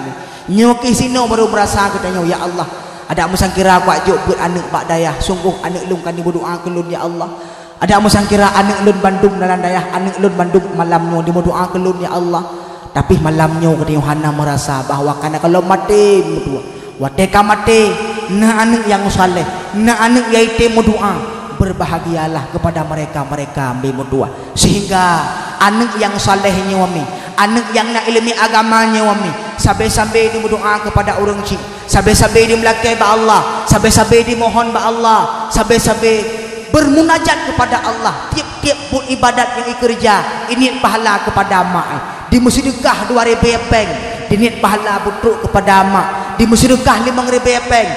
Nyoe keuh sinoe barô meurasa geutanyoe, "Ya Allah, adak meusangkira kujak jok beuet aneuëk bak dayah, sunggoh aneuëk lôn ka neumeudoá keu lôn, ya Allah. Adak meusangkira aneuëk lôn bandum na lam dayah, aneuëk lôn bandum malam nyoe neumeudoá keu lôn, ya Allah." Tapi malam nyoe geutanyoe hana meurasa bahwa kana gohlom maté meutuah. Watée ka maté, na aneuëk nyang saleh, na aneuëk nyang item meudoá, beurbahagialah keupada mereka-mereka mi meutuah. Sehingga aneuëk nyang saleh nyoe mi, aneuëk nyang na iéleumé agama nyoe mi, sabe-sabe neumeudoá keupada ureuëng chik, sabe-sabe neumeulakée bak Allah, sabe-sabe neumohon bak Allah, sabe-sabe beurmunajat keupada Allah. Tiep-tiep buet iébadat nyang ikeureuja, inieut pahala keupada mak. Dimeuseudeukah dua ribée péng, diniet pahala beutrok keupada mak. Dimeuseudeukah limong ribée péng,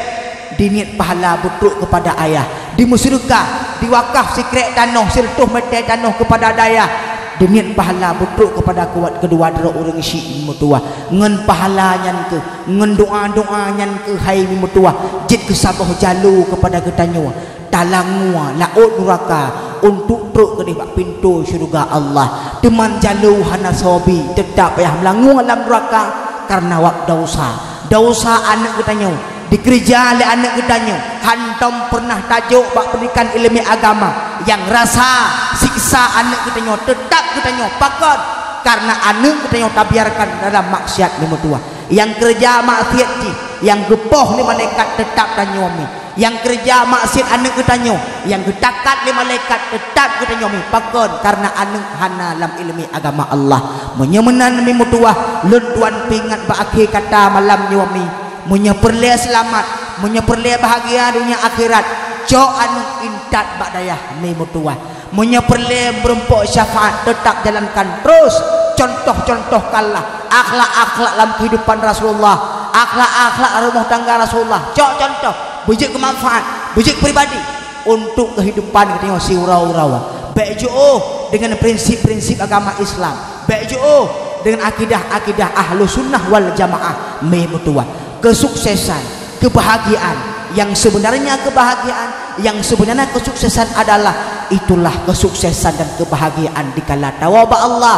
diniet pahala beutrok keupada ayah. Dimeuseudeukah, diwakaf sikrék tanoh, sireutôh mètè tanoh keupada dayah, diniet pahala beutrok keupada kuat keudua droe ureuëng syik meutuwah. Ngon pahala nyan keuh, ngon doa-doa nyan keuh hai meutuwah, jeuet keu saboh jalo keupada geutanyoe. Talangue laôt nuraka untuk trok keudeh bak pintoe syeuruga Allah. Teuma jalo hana soe bi, teutap payah meulangue lam nuraka kareuna wab desya. Desya aneuëk geutanyoe, dikeureuja lé aneuëk geutanyoe, hantom peureunah tajok bak peundidikan iéleumé agama. Nyang rasa siksa aneuëk geutanyoe, teutap geutanyoe pakon, kareuna aneuëk geutanyoe tabiarkan dalam maksiat meutuwah. Nyang keureuja maksiat jih, nyang geupoh lé malaikat teutap tanyoe mi. Nyang keureuja maksiat aneuëk geutanyoe, nyang geutakat lé malaikat teutap geutanyoe mi. Pakon? Kareuna aneuëk hana lam iéleumé agama Allah. Meunyoe meunan mi meutuwah, lôn tuan peuingat bak akhé kata malam nyoe mi. Meunyoe peureulée seulamat, meunyoe peureulée bahagia donya akhirat, cok aneuëk intat bak dayah mi meutuwah. Meunyoe peureulée meurumpok syafaat, teutap jalankan terus contoh-contoh kallah, akhlak-akhlak lam keuhidupan Rasulullah, akhlak-akhlak rumoh tangga Rasulullah. Cok contoh, beujeuet keu manfaat, beujeuet pribadi, untuk keuhidupan geutanyoe siuroe-uroe. Bék jiôh deungon prinsip-prinsip agama Islam. Bék jiôh deungon akidah-akidah Ahlussunnah wal Jamaah mi meutuwah. Keusuksesan, keubahagiaan nyang seubeunarnya, keubahagiaan nyang seubeunarnya keusuksesan adalah, itulah keusuksesan dan keubahagiaan dikala tawoe bak Allah,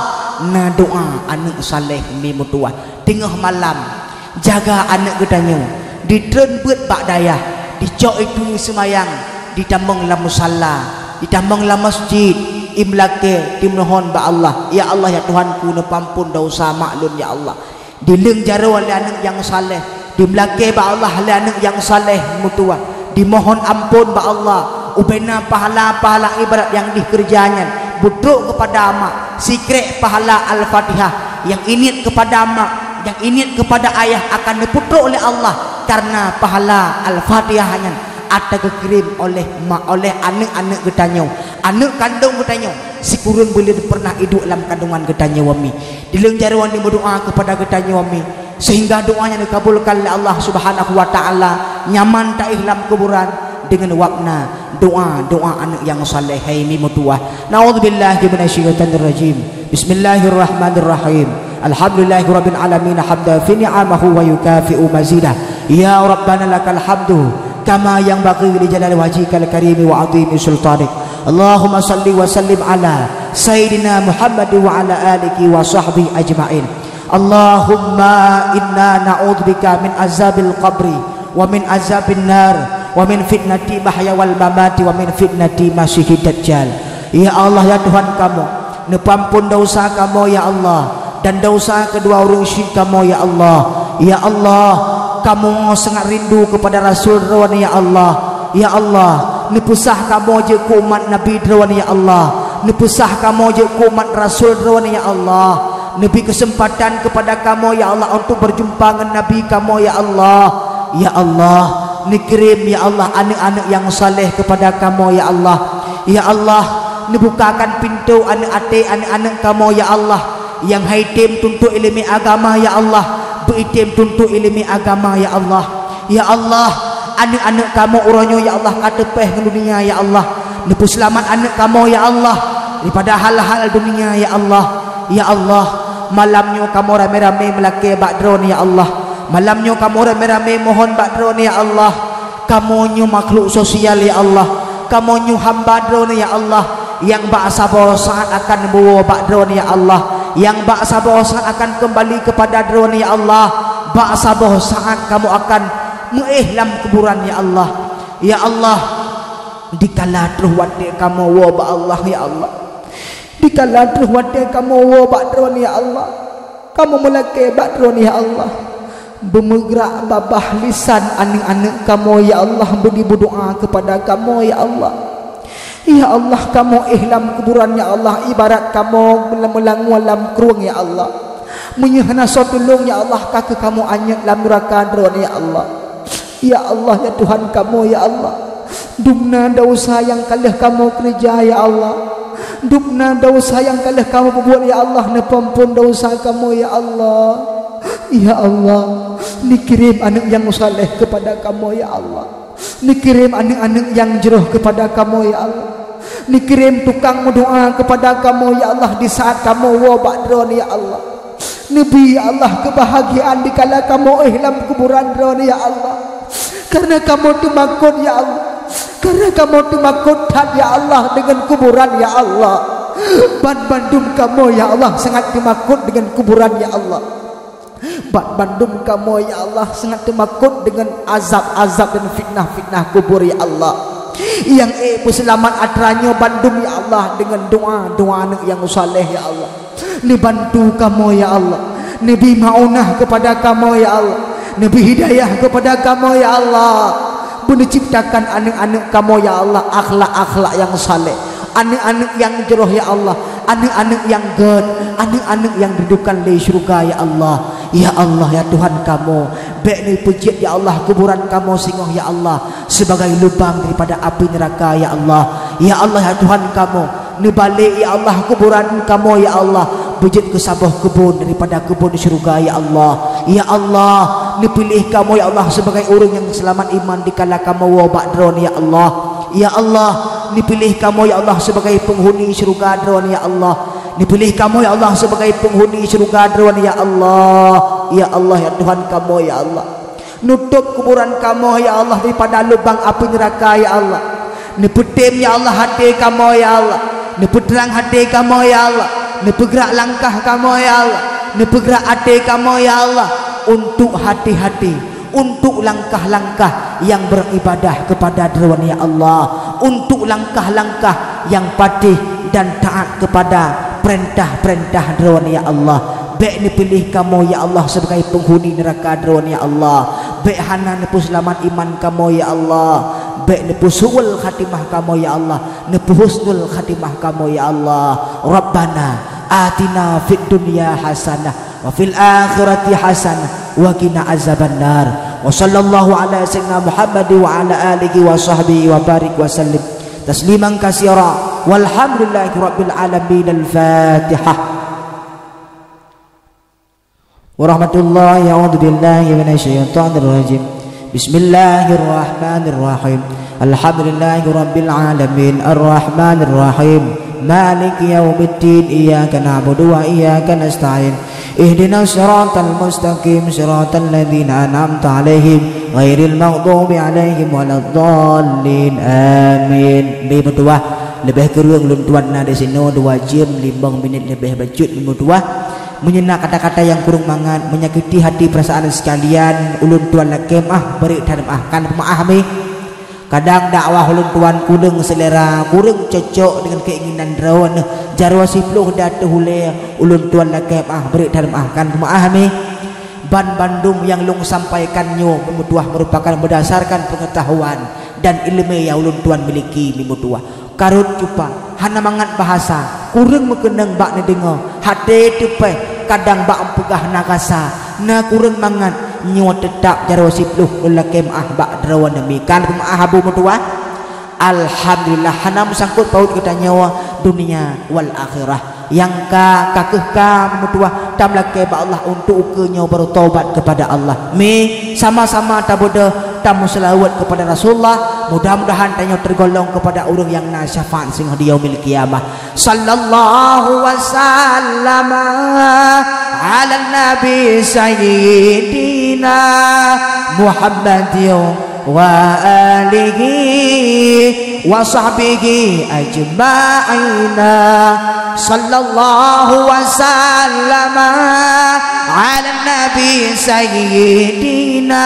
na doa aneuëk saleh mi meutuwah. Teungoh malam, jaga aneuëk geutanyoe, ditreun beuet bak dayah, dicok ié seumayang, ditamong lam musalla, ditamong lam masjid, ié meulakée, dimeuhon bak Allah, "Ya Allah, ya Tuhanku, neupeuampon desya mak lôn, ya Allah." Dileueng jaroe lé aneuëk nyang saleh, Dimeulakée bak Allah lé aneuëk nyang saleh meutuwah. Dimohon amphon bak Allah, ubena pahala-pahala ibadat nyang dikeureuja nyan beutrok keupada mak, sikrék pahala Al-Fatihah nyang ingat keupada mak, nyang ingat keupada ayah akan neupeutrok lé Allah, kareuna pahala Al-Fatihah nyan ata geukirém oleh mak, oleh aneuëk-aneuëk geutanyoe, aneuëk kandong geutanyoe, sikureueng buleuen pernah iduek lam kandungan geutanyoe mi. Dileueng jaroe ni meudoá keupada geutanyoe mi, sehingga doa nyang dikabulkan lé Allah Subhanahu wa Ta'ala, nyaman taéh lam kuburan deungon wakna doa-doa aneuëk nyang saleh hai mi meutuwah. Na'udzubillahi minasyaitonirrajim. Bismillahirrahmanirrahim. Alhamdulillahirabbil alamin hamdan fi ni'amahu wa yukafi'u mazidah. Ya Rabbana lakal hamdu kama yanbaghi li jalali wajhikal karimi wa azimi sultanik. Allahumma salli wa sallim ala sayyidina Muhammad wa ala alihi wa sahbihi ajmain. Allahumma inna na'udzubika min azabil qabri wa min azabin nar wa min fitnati mahya wal mamati wa min fitnati masihid dajjal. Ya Allah, ya Tuhan kamoe, neupeuamphon desya kamoe ya Allah, dan desya keudua ureuëng syik kamoe ya Allah. Ya Allah, kamoe sangat rindu keupada Rasul Droeneueh ya Allah. Ya Allah, neupeusah kamoe jeuet keu umat Nabi Droeneueh ya Allah. Neupeusah kamoe jeuet keu umat Rasul Droeneueh ya Allah. Neubri keuseumpatan keupada kamoe ya Allah untuk beujumpa ngon Nabi kamoe ya Allah. Ya Allah, neukirém ya Allah aneuëk-aneuëk nyang saleh keupada kamoe ya Allah. Ya Allah, neubukakan pintoe aneuëk até aneuëk-aneuëk kamoe ya Allah, nyang hai tem tuntot iéleumé agama ya Allah, beu item tuntot iéleumé agama ya Allah. Ya Allah, aneuëk-aneuëk kamoe uroe nyoe ya Allah ka teupéh ngon dunia ya Allah. Neupeuseulamat aneuëk kamoe ya Allah daripada hal-hal dunia ya Allah. Ya Allah, malam nyoe kamoe ramé-ramé meulakée bak Droeneueh ya Allah. Malam nyoe kamoe ramé-ramé mohon bak Droeneueh ya Allah. Kamoe nyoe makhluk sosial ya Allah. Kamoe nyoe hamba Droeneueh ya Allah, nyang bak saboh saát akan meuwoe bak Droeneueh ya Allah, nyang bak saboh saát akan keumbali keupada Droeneueh ya Allah. Bak saboh saát kamoe akan meuéh lam kuburan ya Allah. Ya Allah, dikala troh watée kamoe woe bak Allah ya Allah. Dikala troh watée kamoe woe bak Droeneueh ya Allah, kamoe meulakée bak Droeneueh ya Allah, beumeugrak babah lisan aneuëk-aneuëk kamoe ya Allah, beudi beudoá keupada kamoe ya Allah. Ya Allah, kamoe éh lam kuburan ya Allah, ibarat kamoe meulangue lam krueng ya Allah. Meunyoe hana soe tulông ya Allah, ka keuh kamoe anyôt lam nuraka Droeneueh ya Allah. Ya Allah, ya Tuhan kamoe ya Allah, dumna desya nyang ka lheueh kamoe keureuja ya Allah. Dumna desya nyang ka lheueh kamoe peubuet ya Allah, neupeuamphon desya kamoe ya Allah. Ya Allah, neukirém aneuëk nyang saleh keupada kamoe ya Allah. Neukirém aneuëk-aneuëk nyang jroh keupada kamoe ya Allah. Neukirém tukang meudoá keupada kamoe ya Allah di saát kamoe woe bak Droeneueh ya Allah. Neubri ya Allah keubahgiaan dikala kamoe éh lam kuburan Droeneueh ya Allah. Kareuna kamoe teumakot ya Allah. Kareuna kamoe teumakot that ya Allah deungon kuburan ya Allah. Banbandum kamoe ya Allah sangat teumakot deungon kuburan ya Allah. Banbandum kamoe ya Allah sangat teumakot deungon azab-azab dan fitnah-fitnah kubur ya Allah. Nyang ék beuseulamat atra nyoe bandum ya Allah deungon doá-doá aneuëk nyang saleh ya Allah. Neubantu kamoe ya Allah. Neubri maunah keupada kamoe ya Allah. Neubri hidayah keupada kamoe ya Allah. Beuneuciptakan aneuëk-aneuëk kamoe ya Allah akhlak-akhlak nyang saleh. Aneuëk-aneuëk nyang jroh ya Allah. Aneuëk-aneuëk nyang gét. Aneuëk-aneuëk nyang didudukan lé syeuruga ya Allah. Ya Allah ya Tuhan kamoe, bék neupeujeuet ya Allah kuburan kamoe singoh ya Allah sebagai lubang daripada api neuraka ya Allah. Ya Allah ya Tuhan kamoe, neubalek ya Allah kuburan kamoe ya Allah beujeuet keu saboh keubon daripada keubon syeuruga ya Allah. Ya Allah, neupiléh kamoe ya Allah sebagai ureuëng nyang seulamat iman dikala kamoe woe bak Droeneueh ya Allah. Ya Allah, neupiléh kamoe ya Allah sebagai peunghuni syeuruga Droeneueh ya Allah. Neupiléh kamoe ya Allah sebagai peunghuni syeuruga Droeneueh ya Allah. Ya Allah ya Tuhan kamoe ya Allah. Nutôb kuburan kamoe ya Allah daripada lubang api neuraka ya Allah. Neupeutem ya Allah até kamoe ya Allah. Neupeutrang até kamoe ya Allah. Neupeugrak langkah kamoe ya Allah. Neupeugrak até kamoe ya Allah untuk hati-hati, untuk langkah-langkah nyang beribadah keupada Droeneueh ya Allah, untuk langkah-langkah nyang patuh dan taát keupada peurintah-peurintah Droeneueh ya Allah. Bék neupiléh kamoe, ya Allah, sebagai penghuni neraka Droe, ya Allah. Bék hana neupeuseulamat iman kamoe, ya Allah. Bék neupeusuwel khatimah kamoe, ya Allah. Neupeuhusnul khatimah kamoe, ya Allah. Rabbana atina fid dunya hasanah wa fil akhirati hasanah wa qina azabannar. Wa sallallahu ala sayyidina Muhammad wa ala alihi wa sahbihi wa barik wa sallim tasliman katsira. Walhamdulillahi rabbil alamin. Al-Fatihah. Warahmatullahi, a'udzu billahi minasy syaithanir rajim. Bismillahirrahmanirrahim. Alhamdulillahi rabbil alamin, arrahmanir rahim, maliki yaumiddin, iyyaka na'budu wa iyyaka nasta'in. Ihdinas siratal mustaqim, siratal ladzina an'amta 'alaihim, ghairil maghdubi 'alaihim waladdallin. Amin. Mi meutuwah, leubeh kureueng lôn tuan na disinoe dua jeuem limong minit leubeh bacut, mi meutuwah. Meunyoe na kata-kata nyang kureueng mangat, menyakiti hati perasaan sekalian, ulôn tuan lakée meu'ah, bri that meu'ah, kan peumeu'ah mi. Kadang dakwah ulôn tuan kureueng selera, kureueng cocok deungon keinginan droeneuh, jaroe siploh di ateueh ulée, ulôn tuan lakée meu'ah, bri that meu'ah, kan peumeu'ah mi. Ban bandum nyang lôn sampaikan nyoe, mi meutuwah, merupakan berdasarkan pengetahuan dan ileumé nyang ulôn tuan miliki, mi meutuwah. Karot cupa, hana mangat bahasa, kureueng meukeunong bak neudeungoe, até teupéh, kadang bak meupeugah na rasa, na kureueng mangat, nyoe teutap jaroe siploh lôn lakée meu'ah bak droeneuh mi, kan peumeu'ah, Abu meutuwah. Alhamdulillah, hana meusangkot paut geutanyoe dunia wal akhirah. Nyang ka, ka kheueh ka, mi meutuwah, tameulakée bak Allah untuk ukeue nyoe baru taubat kepada Allah. Mi, sama-sama tabeudôh, tameuseulaweuet kepada Rasulullah. Mudah-mudahan tanyoe tergolong kepada ureuëng nyang na syafaat singoh di yaumil qiyamah. Sallallahu wasallam ala nabi sayyidina Muhammadin wa alihi wa sahbihi ajma'ina. Sallallahu wa sallama ala nabi sayyidina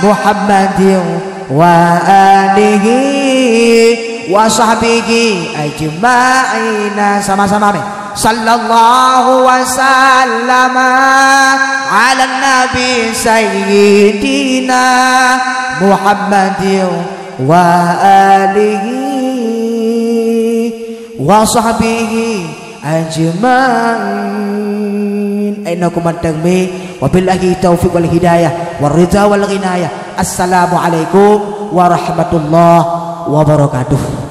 Muhammadin wa alihi wa sahbihi ajma'ina. Sama-sama, amin. Sallallahu wa sallama ala nabi sayyidina Muhammadin wa alihi wa sahbihi ajma'in. Aina kumantang mi, wabillahi taufiq wal hidayah, war ridha wal inayah. Assalamualaikum warahmatullahi wabarakatuh.